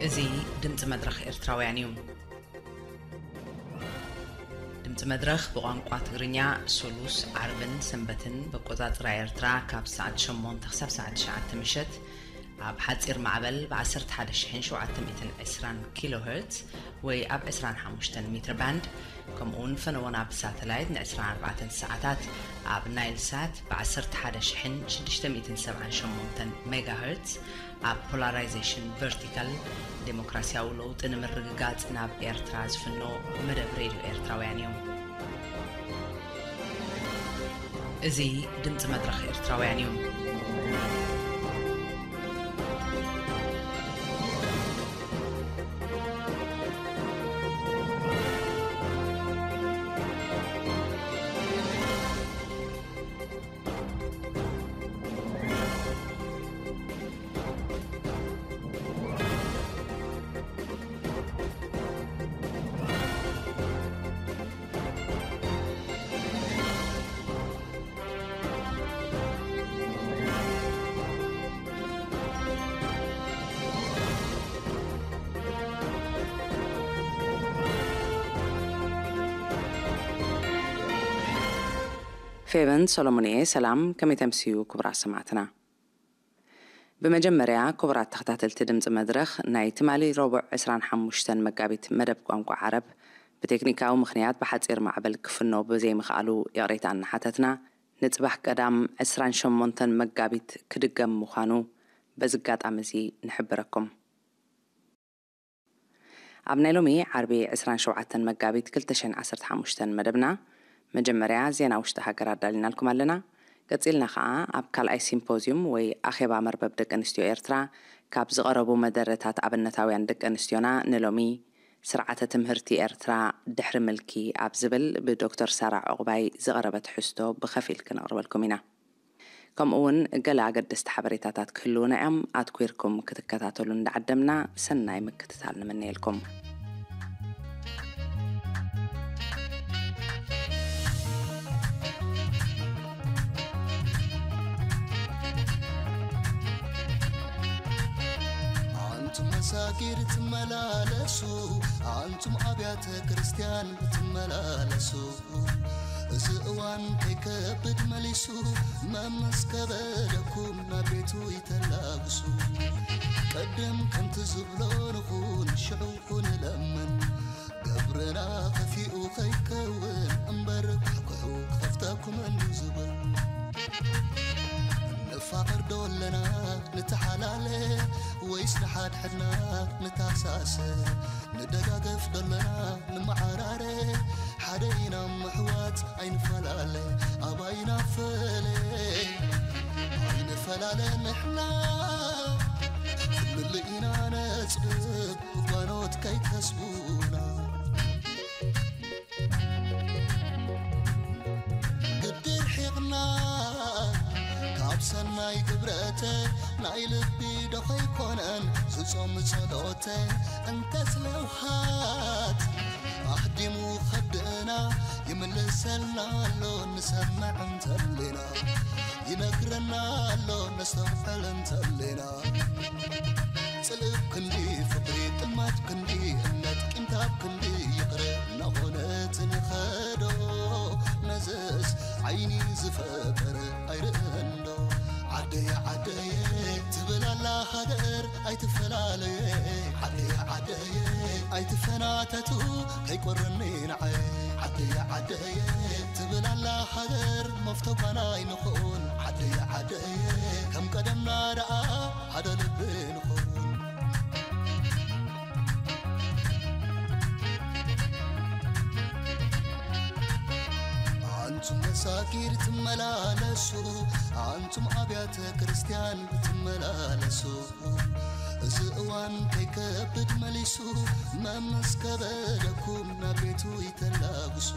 እዚ ድምፂ መድረኽ ኤርትራውያን እዩ። ድምፂ መድረኽ ብቋንቋ ትግርኛ ሶሉስ፣ ዓርብን ሰንበትን ብኣቆፃፅራ ኤርትራ ካብ ሰዓት ሸሞንተ ክሳብ ሰዓት ትሽዓተ ምሸት ኣብ ሓፂር ማዕበል ብ ዓሰርተ ሓደ ሺሕን ሸውዓተ ሚእትን ዕስራን ኪሎ ሄርትዝ ወይ ኣብ ዕስራን ሓሙሽተን ሜትር ባንድ፣ ከምኡ እውን ፈነወና ብሳተላይት ን ዕስራን ኣርባዕተን ሰዓታት ኣብ ናይል ሳት ብ ዓሰርተ ሓደ ሺሕን ሽዱሽተ ሚእትን ሰብዓን ሸሞንተን ሜጋ ሄርትዝ፣ ኣብ ፖላራይዜሽን ቨርቲካል ዴሞክራሲያዊ ለውጢ ንምርግጋጽ ናብ ኤርትራ ዝፍኖ መደብ ሬድዮ ኤርትራውያን እዩ። እዚ ድምፂ መድረኽ ኤርትራውያን እዩ። ፌቨን ሰሎሞን እየ። ሰላም፣ ከመይ ተምስዩ ክቡራት ሰማዕትና? ብመጀመርያ ክቡራት ተኸታተልቲ ድምፂ መድረኽ፣ ናይ ትማሊ ረቡዕ ዕስራን ሓሙሽተን መጋቢት መደብ ቋንቋ ዓረብ ብቴክኒካዊ ምኽንያት ብሓፂር ማዕበል ክፍኖ ብዘይምኽኣሉ ይቕሬታ እናሓተትና፣ ንፅባሕ ቀዳም ዕስራን ሸሞንተን መጋቢት ክድገም ምዃኑ በዚ ኣጋጣሚ እዚ ንሕብረኩም። ኣብ ናይ ሎሚ ዓርቢ ዕስራን ሸውዓተን መጋቢት ክልተ ሽሕን ዓሰርተ ሓሙሽተን መደብና፣ መጀመርያ ዜና ውሽጢ ሃገር ኣዳሊናልኩም ኣለና። ቀጺልና ኸኣ ኣብ ካልኣይ ሲምፖዝዩም ወይ ኣኼባ መርበብ ደቂ ኣንስትዮ ኤርትራ ካብ ዝቐረቡ መደረታት ኣብነታውያን ደቂ ኣንስትዮና ንሎሚ፣ ስርዓተ ትምህርቲ ኤርትራ ድሕሪ ምልኪ ኣብ ዝብል ብዶክተር ሳራ ዑቕባይ ዝቐረበ ትሕዝቶ ብኸፊል ክነቕርበልኩም ኢና። ከምኡ እውን ገለ ኣገደስቲ ሓበሬታታት ክህልዉና እዮም። ኣትኲርኩም ክትከታተሉ እንዳዓደምና ሰናይ ምክትታል ንምነየልኩም። ኣንቱም መሳጊድ ትመላለሱ፣ ኣንቱም ኣብያተ ክርስቲያን ትመላለሱ። እዚ እዋን ከይከብድ መሊሱ፣ መምስ ከበደኩም ናብ ቤቱ ይተላግሱ። ቅድም ከምቲ ዝብሎ ንኹን፣ ሽዑ ንለምን። ገብርና ከፊኡ ከይከውን እምበር፣ ኳሕኩሑ ክኸፍተኩም እንድዩ ዝብል። ንፋቐር ዶ ኣለና ንተሓላለ፣ ወይስ ንሓድሕድና ንተሓሳሰ? ንደጋገፍ ዶ ኣለና ንመዓራረ፣ ሓደ ኢና ምሕዋት ኣይንፈላለ፣ ኣባይና ፈለ፣ ኣይንፈላለ ንሕና፣ ፍልልይ ኢና ነጽብብ፣ ጓኖት ከይትከስቡና። ግዲ ርሒቕና ካብ ሰናይ ግብረተ፣ ናይ ልቢ ዶ ኸይኮነን ዝጾም ጸሎተ? እንተስ ለውሃት ኣህዲሙ ኸብድና፣ ይምልሰልና ኣሎ ንሰምዕ እንተሊና፣ ይነግረና ኣሎ ነስተውዕል እንተሊና። ጽልእ ክንዲ ፍቕሪ፣ ጥልማት ክንዲ እምነት፣ ቂምታ ክንዲ ይቕረ እናኾነ እቲ ንኸዶ፣ ነዘስ ዓይኒ ዝፈጠረ ኣይርእን ዶ? ዓደየ ዓደየ ትብል ኣላ ሃገር ኣይትፈላለየ። ዓደየ ዓደየ ኣይትፈናተቱ ከይቆረኒ ንዓየ። ዓደየ ዓደየ ትብል ኣላ ሃገር መፍቶ ጓና ኣይንኹን። ዓደየ ዓደየ ከም ቀደምና ደኣ ሓደ ልቢ ንኹን። ኣንቱም መሳጊድ ትመላለሱ፣ ኣንቱም ኣብያተ ክርስቲያን ትመላለሱ። እዚ እዋን ከይከብድ መሊሱ፣ መምስ ከበደኩም ናብ ቤቱ ይተላግሱ።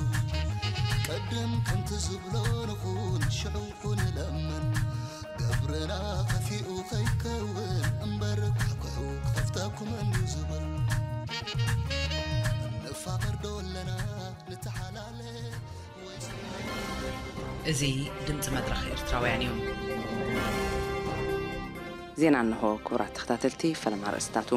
ቅድም ከምቲ ዝብሎ ንኹን፣ ሽዑ ንለምን። ገብርና ከፊኡ ከይከውን እምበር፣ ኳሕኩሑ ክኸፍተኩም እንድዩ ዝብል። ንፋቐር ዶ ኣለና ንተሓላለ ወይስ? እዚ ድምፂ መድረኽ ኤርትራውያን እዩ። ዜና እንሆ። ክቡራት ተኸታተልቲ፣ ፈለማ ኣርእስታቱ።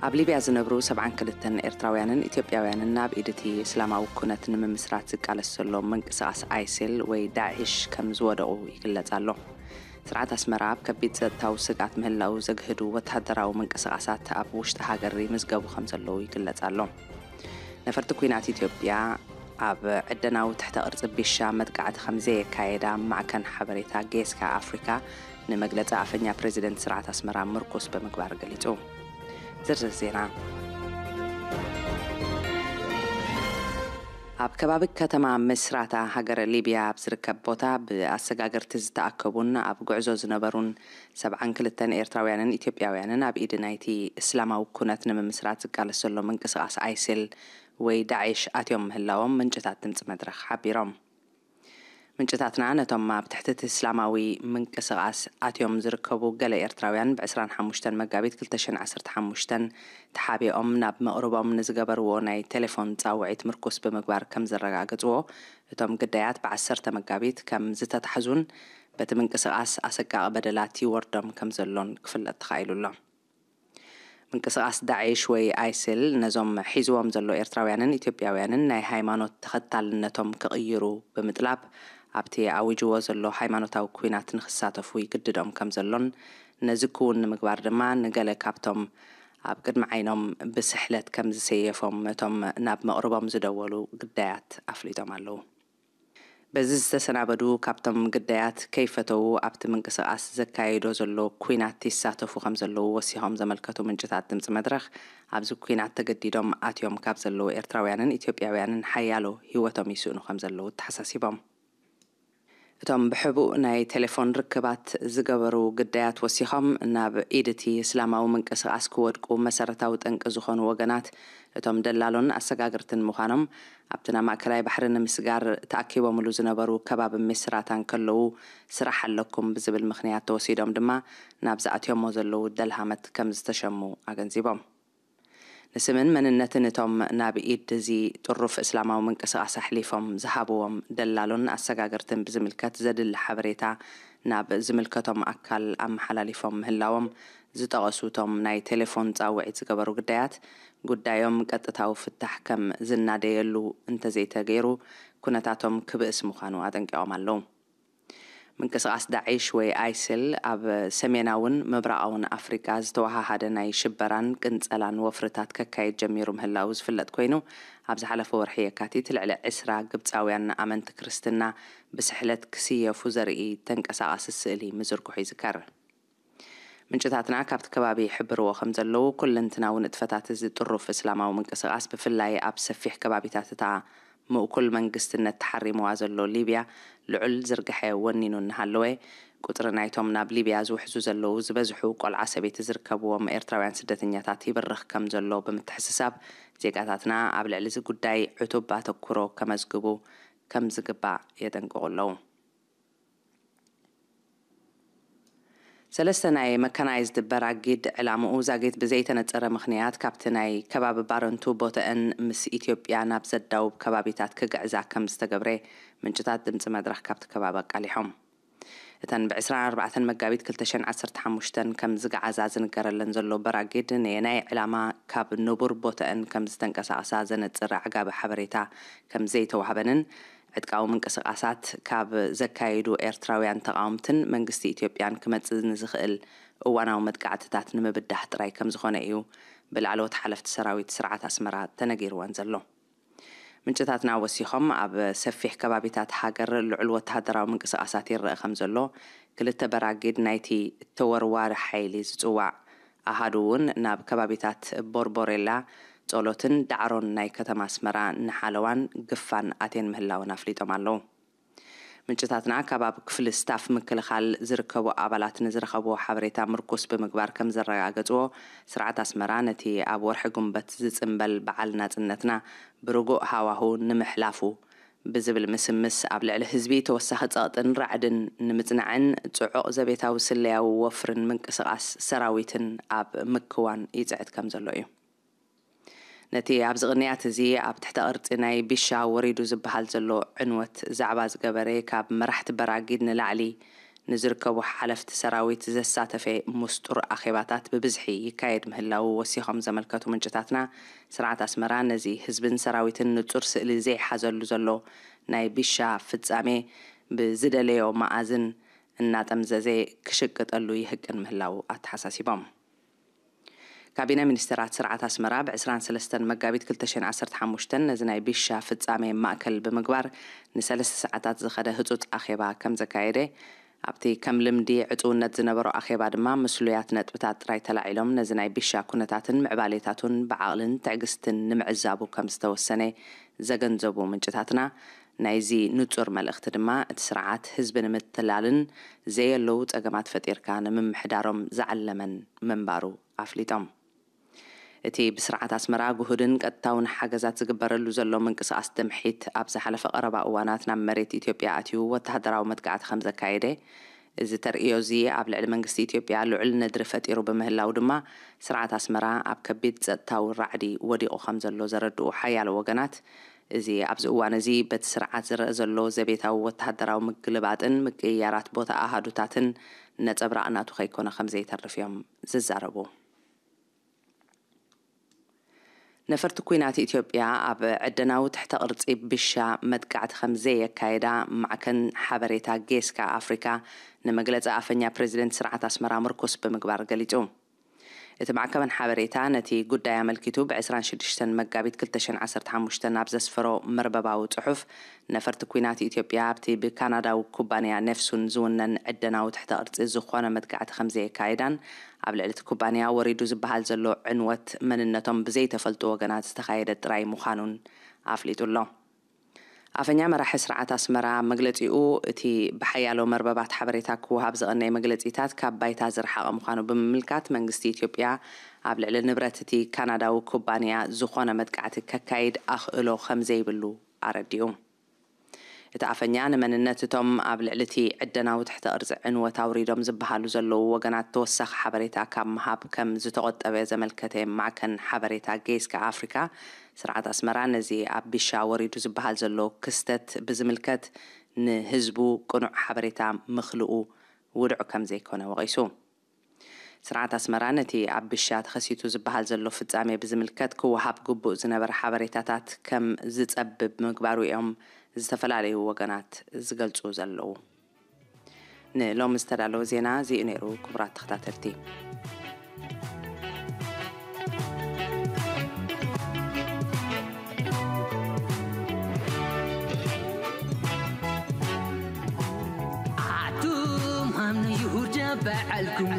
ኣብ ሊብያ ዝነብሩ ሰብዓን ክልተን ኤርትራውያንን ኢትዮጵያውያንን ናብ ኢድ እቲ እስላማዊ ኩነት ንምምስራት ዝቃለስ ዘሎ ምንቅስቓስ ኣይሲል ወይ ዳዒሽ ከም ዝወደቑ ይግለጽ ኣሎ። ስርዓት ኣስመራ ኣብ ከቢድ ጸጥታዊ ስግኣት ምህላው ዘግህዱ ወተሃደራዊ ምንቅስቓሳት ኣብ ውሽጢ ሃገር ይምዝገቡ ከም ዘለዉ ይግለጽ ኣሎ። ነፈርቲ ኲናት ኢትዮጵያ ኣብ ዕደናዊ ትሕተ ቅርጺ ቢሻ መጥቃዕቲ ከም ዘየካየዳ ማዕከን ሓበሬታ ጌስካ ኣፍሪካ ንመግለጺ ኣፈኛ ፕሬዚደንት ስርዓት ኣስመራ ምርኩስ ብምግባር ገሊጹ። ዝርዝር ዜና። ኣብ ከባቢ ከተማ ምስራታ ሃገረ ሊብያ ኣብ ዝርከብ ቦታ ብኣሰጋገርቲ ዝተኣከቡን ኣብ ጉዕዞ ዝነበሩን ሰብዓን ክልተን ኤርትራውያንን ኢትዮጵያውያንን ኣብ ኢድ ናይቲ እስላማዊ ኩነት ንምምስራት ዝቃለስ ዘሎ ምንቅስቓስ ኣይሲል ወይ ዳዒሽ ኣትዮም ምህላዎም ምንጭታት ድምፂ መድረኽ ሓቢሮም። ምንጭታትና ነቶም ኣብ ትሕቲ እቲ እስላማዊ ምንቅስቓስ ኣትዮም ዝርከቡ ገለ ኤርትራውያን ብ ዕስራን ሓሙሽተን መጋቢት ክልተ ሽሕን ዓሰርተ ሓሙሽተን ተሓቢኦም ናብ መቕርቦም ንዝገበርዎ ናይ ቴሌፎን ጻውዒት ምርኩስ ብምግባር ከም ዘረጋገጽዎ፣ እቶም ግዳያት ብ ዓሰርተ መጋቢት ከም ዝተታሕዙን በቲ ምንቅስቓስ ኣሰቃቒ በደላት ይወርዶም ከም ዘሎን ክፍለጥ ተኻኢሉ ኣሎ። ምንቅስቓስ ዳዒሽ ወይ ኣይሲል ነዞም ሒዝዎም ዘሎ ኤርትራውያንን ኢትዮጵያውያንን ናይ ሃይማኖት ተኸታልነቶም ክቕይሩ ብምጥላብ፣ ኣብቲ ኣዊጅዎ ዘሎ ሃይማኖታዊ ኲናት ንኽሳተፉ ይግድዶም ከም ዘሎን፣ ነዚ ክውን ንምግባር ድማ ንገለ ካብቶም ኣብ ቅድሚ ዓይኖም ብስሕለት ከም ዝሰየፎም እቶም ናብ መቕርቦም ዝደወሉ ግዳያት ኣፍሊጦም ኣለዉ። በዚ ዝተሰናበዱ ካብቶም ግዳያት ከይፈተዉ ኣብቲ ምንቅስቓስ ዘካየዶ ዘሎ ኲናት ይሳተፉ ከም ዘለዉ ወሲኾም ዘመልከቱ ምንጭታት ድምፂ መድረኽ፣ ኣብዚ ኲናት ተገዲዶም ኣትዮም ካብ ዘለዉ ኤርትራውያንን ኢትዮጵያውያንን ሓያሎ ህይወቶም ይስእኑ ከም ዘለዉ ተሓሳሲቦም። እቶም ብሕቡእ ናይ ቴሌፎን ርክባት ዝገበሩ ግዳያት ወሲኾም፣ ናብ ኢድ እቲ እስላማዊ ምንቅስቓስ ክወድቁ መሰረታዊ ጠንቂ ዝኾኑ ወገናት እቶም ደላሎን ኣሰጋግርትን ምዃኖም፣ ኣብቲ ናብ ማእከላይ ባሕሪ ንምስጋር ተኣኪቦምሉ ዝነበሩ ከባቢ ሚስራታ እንከለዉ፣ ስራሕ ኣለኩም ብዝብል ምኽንያት ተወሲዶም ድማ ናብ ዝኣትዮሞ ዘለዉ ደልሃመት ከም ዝተሸሙ ኣገንዚቦም። ንስምን መንነትን እቶም ናብ ኢድ እዚ ጥሩፍ እስላማዊ ምንቅስቓስ ኣሕሊፎም ዝሃብዎም ደላሎን ኣሰጋገርትን ብዝምልከት ዘድሊ ሓበሬታ ናብ ዝምልከቶም ኣካል ኣመሓላሊፎም ምህላዎም ዝጠቐሱ እቶም ናይ ቴሌፎን ጻውዒት ዝገበሩ ግዳያት፣ ጉዳዮም ቀጥታዊ ፍታሕ ከም ዝናደየሉ እንተዘይተገይሩ፣ ኩነታቶም ክብእስ ምዃኑ ኣጠንቂቖም ኣለዉ። ምንቅስቓስ ዳዒሽ ወይ ኣይስል ኣብ ሰሜናውን ምብራቓውን ኣፍሪቃ ዝተወሃሃደ ናይ ሽበራን ቅንጸላን ወፍርታት ከካይድ ጀሚሩ ምህላዉ ዝፍለጥ ኮይኑ፣ ኣብ ዝሓለፈ ወርሒ የካቲት ልዕሊ ዕስራ ግብጻውያን ኣመንቲ ክርስትና ብስሕለት ክስየፉ ዘርኢ ተንቀሳቓሲ ስእሊ ምዝርግሑ ይዝከር። ምንጭታትና ካብቲ ከባቢ ይሕብርዎ ከም ዘለዉ፣ ኩለንትናዊ ንጥፈታት እዚ ጥሩፍ እስላማዊ ምንቅስቓስ፣ ብፍላይ ኣብ ሰፊሕ ከባቢታት እታ ምእኩል መንግስትነት ተሓሪምዋ ዘሎ ሊብያ፣ ልዑል ዝርግሐ ወኒኑ እናሃለወ፣ ቁጽሪ ናይቶም ናብ ሊብያ ዝውሕዙ ዘለዉ ዝበዝሑ ቆልዓ ሰበይቲ ዝርከብዎም ኤርትራውያን ስደተኛታት ይብርኽ ከም ዘሎ ብምትሕስሳብ፣ ዜጋታትና ኣብ ልዕሊ እዚ ጉዳይ ዕቱብ ኣተኩሮ ከመዝግቡ ከም ዝግባእ የጠንቅቑ ኣለዉ። ሰለስተ ናይ መካናይዝድ በራጊድ ዕላምኡ ዛጊት ብዘይተነጸረ ምኽንያት ካብቲ ናይ ከባቢ ባረንቱ ቦተአን ምስ ኢትዮጵያ ናብ ዘዳውብ ከባቢታት ክግዕዛ ከም ዝተገብረ ምንጭታት ድምፂ መድረኽ ካብቲ ከባቢ ኣቃሊሖም። እተን ብ ዕስራን ኣርባዕተን መጋቢት ክልተ ሽሕን ዓሰርተ ሓሙሽተን ከም ዝገዓዛ ዝንገረለን ዘሎ በራጊድ ንየናይ ዕላማ ካብ ንቡር ቦተአን ከም ዝተንቀሳቐሳ ዘነጽር ኣዕጋቢ ሓበሬታ ከም ዘይተዋህበንን ዕጥቃዊ ምንቅስቓሳት ካብ ዘካየዱ ኤርትራውያን ተቓወምትን መንግስቲ ኢትዮጵያን ክመጽእ ንዝኽእል እዋናዊ መጥቃዕትታት ንምብዳህ ጥራይ ከም ዝኾነ እዩ ብላዕለዎት ሓለፍቲ ሰራዊት ስርዓት ኣስመራ ተነጊርወን ዘሎ። ምንጭታትና ወሲኾም፣ ኣብ ሰፊሕ ከባቢታት ሃገር ልዑል ወተሃደራዊ ምንቅስቓሳት ይረአ ከም ዘሎ፣ ክልተ በራጊድ ናይቲ ተወርዋሪ ሓይሊ ዝጽዋዕ ኣሃዱ እውን ናብ ከባቢታት ቦርቦሬላ፣ ጸሎትን ዳዕሮን ናይ ከተማ ኣስመራ ንሓለዋን ግፋን ኣትየን ምህላወን ኣፍሊጦም ኣለዉ። ምንጭታትና ካብ ኣብ ክፍሊ ስታፍ ምክልኻል ዝርከቡ ኣባላት ንዝረኸብዎ ሓበሬታ ምርኩስ ብምግባር ከም ዘረጋገጽዎ፣ ስርዓት ኣስመራ ነቲ ኣብ ወርሒ ጉንበት ዝጽንበል በዓል ናጽነትና ብርጉእ ሃዋሁ ንምሕላፉ ብዝብል ምስምስ ኣብ ልዕሊ ህዝቢ ተወሳኺ ጸቕጥን ራዕድን ንምጽናዕን ጽዑቕ ዘቤታዊ ስለያዊ ወፍርን ምንቅስቓስ ሰራዊትን ኣብ ምክዋን ይጽዕት ከም ዘሎ እዩ። ነቲ ኣብዚ ቅንያት እዚ ኣብ ትሕተ ቅርጺ ናይ ቢሻ ወሪዱ ዝበሃል ዘሎ ዕንወት ዛዕባ ዝገበረ ካብ መራሕቲ በራጊድ ንላዕሊ ንዝርከቡ ሓለፍቲ ሰራዊት ዘሳተፈ ሙስጡር ኣኼባታት ብብዝሒ ይካየድ ምህላዉ ወሲኾም ዘመልከቱ ምንጭታትና፣ ስርዓት ኣስመራ ነዚ ህዝብን ሰራዊትን ንጹር ስእሊ ዘይሓዘሉ ዘሎ ናይ ቢሻ ፍጻሜ ብዝደለዮ መኣዝን እናጠምዘዘ ክሽቅጠሉ ይህቅን ምህላዉ ኣተሓሳሲቦም። ካቢነ ሚኒስተራት ስርዓት ኣስመራ ብ ዕስራን ሰለስተን መጋቢት ክልተ ሽሕን ዓሰርተ ሓሙሽተን ነዚ ናይ ቢሻ ፍጻሜ ማእከል ብምግባር ንሰለስተ ሰዓታት ዝኸደ ህጹጽ ኣኼባ ከም ዘካየደ፣ ኣብቲ ከም ልምዲ ዕጹውነት ዝነበሮ ኣኼባ ድማ ምስሉያት ነጥብታት ጥራይ ተላዒሎም ነዚ ናይ ቢሻ ኩነታትን ምዕባሌታቱን ብዓቕልን ትዕግስትን ንምዕዛቡ ከም ዝተወሰነ ዘገንዘቡ ምንጭታትና፣ ናይዚ ንጹር መልእኽቲ ድማ እቲ ስርዓት ህዝቢ ንምትላልን ዘየለዉ ጸገማት ፈጢርካ ንምምሕዳሮም ዝዓለመን ምንባሩ ኣፍሊጦም። እቲ ብስርዓት ኣስመራ ግሁድን ቀጥታውን ሓገዛት ዝግበረሉ ዘሎ ምንቅስቓስ ድምሒት ኣብ ዝሓለፈ ቀረባ እዋናት ናብ መሬት ኢትዮጵያ ኣትዩ ወተሃደራዊ መጥቃዕቲ ከም ዘካየደ፣ እዚ ተርእዮ እዚ ኣብ ልዕሊ መንግስቲ ኢትዮጵያ ልዑል ነድሪ ፈጢሩ ብምህላው ድማ ስርዓት ኣስመራ ኣብ ከቢድ ጸጥታዊ ራዕዲ ወዲቑ ከም ዘሎ ዘረድኡ ሓያሎ ወገናት፣ እዚ ኣብዚ እዋን እዚ በቲ ስርዓት ዝረአ ዘሎ ዘቤታዊ ወተሃደራዊ ምግልባጥን ምቅይያራት ቦታ ኣሃዱታትን ነጸብራቕ ናቱ ከይኮነ ከም ዘይተርፍ እዮም ዝዛረቡ። ነፈርቲ ኲናት ኢትዮጵያ ኣብ ዕደናዊ ትሕተ ቅርጺ ቢሻ መጥቃዕቲ ከም ዘየካየዳ ማዕከን ሓበሬታ ጌስካ ኣፍሪካ ንመግለጺ ኣፈኛ ፕሬዚደንት ስርዓት ኣስመራ ምርኩስ ብምግባር ገሊጹ። እቲ ማዕከን ሓበሬታ ነቲ ጉዳይ ኣመልኪቱ ብ ዕስራን ሽዱሽተን መጋቢት ክልተ ሽሕን ዓሰርተ ሓሙሽተን ኣብ ዘስፈሮ መርበባዊ ጽሑፍ፣ ነፈርቲ ኲናት ኢትዮጵያ ኣብቲ ብካናዳዊ ኩባንያ ኔፍሱን ዝውነን ዕደናዊ ትሕተ ቅርጺ ዝኾነ መጥቃዕቲ ከም ዘየካየዳን ኣብ ልዕሊ እቲ ኩባንያ ወሪዱ ዝበሃል ዘሎ ዕንወት መንነቶም ብዘይተፈልጡ ወገናት ዝተኻየደ ጥራይ ምዃኑን ኣፍሊጡ ኣሎ። ኣፈኛ መራሒ ስርዓት ኣስመራ መግለጺኡ፣ እቲ ብሓያሎ መርበባት ሓበሬታ ክወሃብ ዝቐነየ መግለጺታት ካብ ባይታ ዝረሓቐ ምዃኑ ብምምልካት፣ መንግስቲ ኢትዮጵያ ኣብ ልዕሊ ንብረት እቲ ካናዳዊ ኩባንያ ዝኾነ መጥቃዕቲ ከካይድ ኣኽእሎ ከም ዘይብሉ ኣረዲኡ። እቲ ኣፈኛ ንመንነት እቶም ኣብ ልዕሊ እቲ ዕደናዊ ትሕተ ቅርጺ ዕንወት ኣውሪዶም ዝበሃሉ ዘለዉ ወገናት ተወሳኺ ሓበሬታ ካብ ምሃብ ከም ዝተቖጠበ ዘመልከተ ማዕከን ሓበሬታ ጌስካ ኣፍሪካ፣ ስርዓት ኣስመራ ነዚ ኣብ ቢሻ ወሪዱ ዝበሃል ዘሎ ክስተት ብዝምልከት ንህዝቡ ቅኑዕ ሓበሬታ ምኽልኡ ውዱዕ ከም ዘይኮነ ወቒሱ። ስርዓት ኣስመራ ነቲ ኣብ ቢሻ ተኸሲቱ ዝበሃል ዘሎ ፍጻሜ ብዝምልከት ክወሃብ ግቡእ ዝነበረ ሓበሬታታት ከም ዝጸብብ ምግባሩ እዮም ዝተፈላለዩ ወገናት ዝገልጹ ዘለዉ። ንሎሚ ዝተዳለወ ዜና እዚ'ዩ ነይሩ። ክቡራት ተኸታተልቲ፣ ኣቱም ሃም ይሁዳ በዓልኩም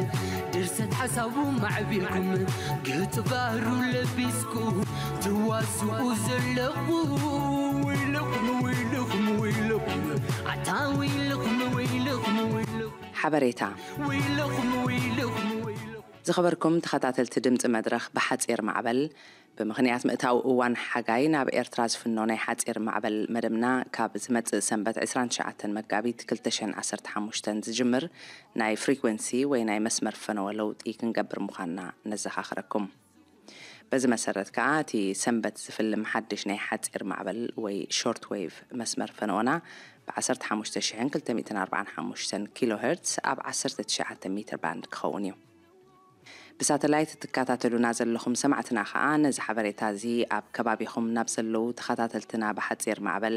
ድርሰት ሓሳቡ ማዕቢልኩም ገጽ ባህሩ ለቢስኩም ትዋስኡ ዘለኹም ወይለኹም ወይለኹም ወይለኹም ኣታ ወይለኹም ወይለኹም ወይለኹም ሓበሬታ። ወይለኹም ወይለኹም ወይለኹም ዝኸበርኩም ተኸታተልቲ ድምፂ መድረኽ፣ ብሓፂር ማዕበል ብምኽንያት ምእታው እዋን ሓጋይ ናብ ኤርትራ ዝፍኖ ናይ ሓፂር ማዕበል መደብና ካብ ዝመፅእ ሰንበት ዕስራን ትሽዓተን መጋቢት ክልተ ሽሕን ዓሰርተ ሓሙሽተን ዝጅምር ናይ ፍሪኩንሲ ወይ ናይ መስመር ፈነወ ለውጢ ክንገብር ምዃንና ነዘኻኽረኩም። በዚ መሰረት ከኣ እቲ ሰንበት ዝፍልም ሓድሽ ናይ ሓፂር ማዕበል ወይ ሾርት ዌቭ መስመር ፈነወና ብ ዓሰርተ ሓሙሽተ ሽሕን ክልተ ሚእትን ኣርባዓን ሓሙሽተን ኪሎ ሄርትስ ኣብ ዓሰርተ ትሽዓተ ሜትር ባንድ ክኸውን እዩ። ብሳተላይት እትከታተሉና ዘለኹም ሰማዕትና ከኣ ነዚ ሓበሬታ እዚ ኣብ ከባቢኹም ናብ ዘለዉ ተኸታተልትና ብሓፂር ማዕበል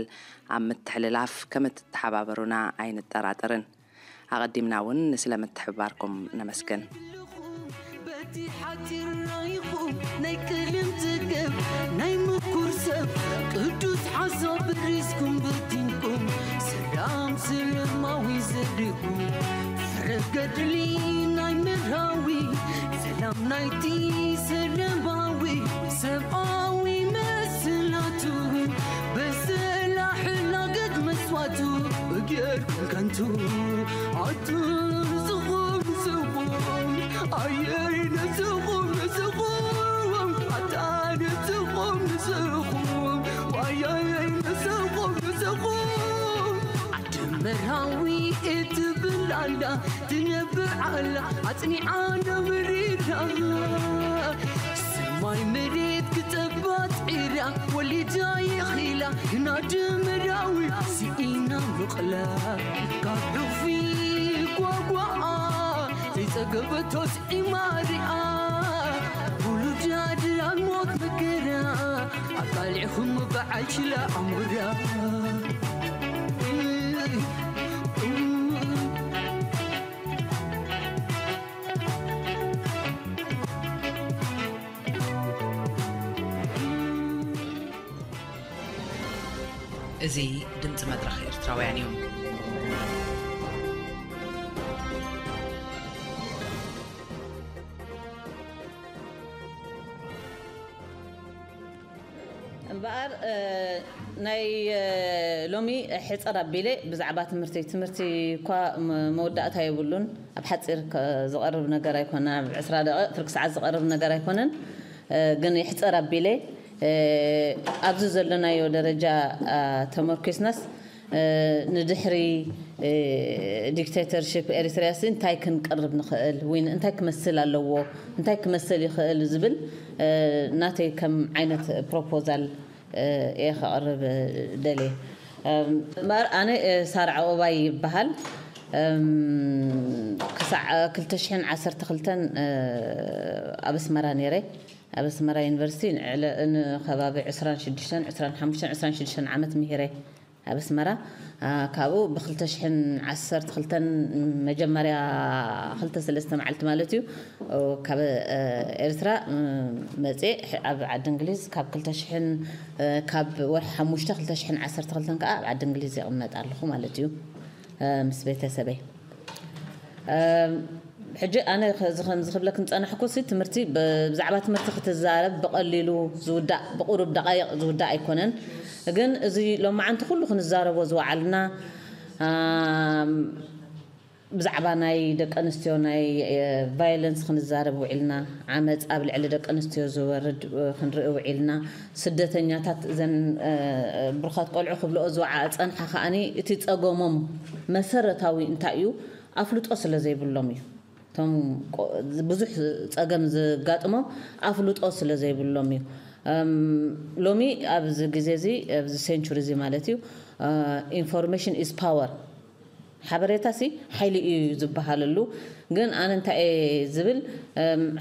ኣብ ምትሕልላፍ ከም እትተሓባበሩና ኣይንጠራጠርን። ኣቐዲምና እውን ንስለ ምትሕብባርኩም ነመስግን። በቲ ሓፂር ራይኹም ናይ ቅልም ዝገብ ናይ ምኩር ሰብ ቅዱስ ሓሳብ በሪስኩም በቲንኩም ሰላም ሰለማዊ ዘድልኩም ፍረ ገድሊ ናይ ምድራዊ ሰላም ናይቲ ሰለማዊ ሰብኣዊ መስላቱ በሰላ ሕላገት መስዋቱ እጌርኩም ከንቱ ኣቱ ንስኹም ንስኹም ኣየይ ንስኹም ንስኹም ኣታ ንስኹም ንስኹም ኣየይ ንስኹም ንስኹም ዓዲ መራዊ እትብል ኣላ ትነብር ዓላ ኣጽኒዓ ነብሪራ ሰማይ መሬት ክጸባ ጽዒራ ወሊዳ ይኺላ ግና ድምራዊ ስኢና ምቕላ ካብ ሑኽፊ እኳ ጓጓኣ ዘይጸገበቶ ስዒማ ሪኣ ውሉዳ ድራሞት መከራ ኣቃሊዕኹም በዓል ችላ ኣሞራ። እዚ ድምፂ መድረኽ ኤርትራውያን እዩ። እምበኣር ናይ ሎሚ ሕፅር ኣቢለ ብዛዕባ ትምህርቲ ትምህርቲ እኳ መወዳእታ የብሉን። ኣብ ሓፂር ዝቐርብ ነገር ኣይኮነን። ኣብ ዕስራ ደቂቕ ፍርቂ ሰዓት ዝቐርብ ነገር ኣይኮነን። ግን ይሕፀር ኣቢለ ኣብዚ ዘለናዮ ደረጃ ተመርኪስናስ ንድሕሪ ዲክቴተርሽፕ ኤሪትሪያ ሲ እንታይ ክንቅርብ ንኽእል ወይ እንታይ ክመስል ኣለዎ እንታይ ክመስል ይኽእል ዝብል ናተይ ከም ዓይነት ፕሮፖዛል እየ ከቕርብ ደልየ። እምበር ኣነ ሳራ ዕቑባይ ይበሃል። ክሳዕ ክልተ ሽሕን ዓሰርተ ክልተን ኣብ ኣስመራ ነይረ። ኣብ ኣስመራ ዩኒቨርሲቲ ንዕለ- ንከባቢ ዕስራን ሽዱሽተን፣ ዕስራን ሓሙሽተን፣ ዕስራን ሽዱሽተን ዓመት ምሂረ ኣብ ኣስመራ። ካብኡ ብ ክልተ ሽሕን ዓሰርተ ክልተን መጀመርያ ክልተ ሰለስተ መዓልቲ ማለት እዩ ካብ ኤርትራ መፅየ ኣብ ዓዲ እንግሊዝ ካብ ክልተ ሽሕን ካብ ወርሒ ሓሙሽተ ክልተ ሽሕን ዓሰርተ ክልተን ከዓ ኣብ ዓዲ እንግሊዝ ይቕመጥ ኣለኹ ማለት እዩ ምስ ቤተሰበይ። ሕጂ ኣነ እዚ ከምዚ ክብለክን ዝፀናሕኩ ሲ ትምህርቲ ብዛዕባ ትምህርቲ ክትዛረብ ብቐሊሉ ዝውዳእ ብቁሩብ ደቃይቕ ዝውዳእ ኣይኮነን። ግን እዚ ሎማዓንቲ ኩሉ ክንዛረቦ ዝወዓልና ብዛዕባ ናይ ደቂ ኣንስትዮ ናይ ቫዮለንስ ክንዛረብ ውዒልና፣ ዓመፅ ኣብ ልዕሊ ደቂ ኣንስትዮ ዝወርድ ክንርኢ ውዒልና፣ ስደተኛታት እዘን ብሩኻት ቆልዑ ክብልኦ ዝወዓ ፀንሓ ከዓኒ እቲ ፀገሞም መሰረታዊ እንታይ እዩ ኣፍልጦ ስለ ዘይብሎም እዩ። እቶም ብዙሕ ፀገም ዝጋጥሞም ኣፍልጦ ስለ ዘይብሎም እዩ። ሎሚ ኣብዚ ግዜ እዚ ኣብዚ ሴንቹሪ እዚ ማለት እዩ information is power ሓበሬታ ሲ ሓይሊ እዩ ዝበሃለሉ። ግን ኣነ እንታይ እየ ዝብል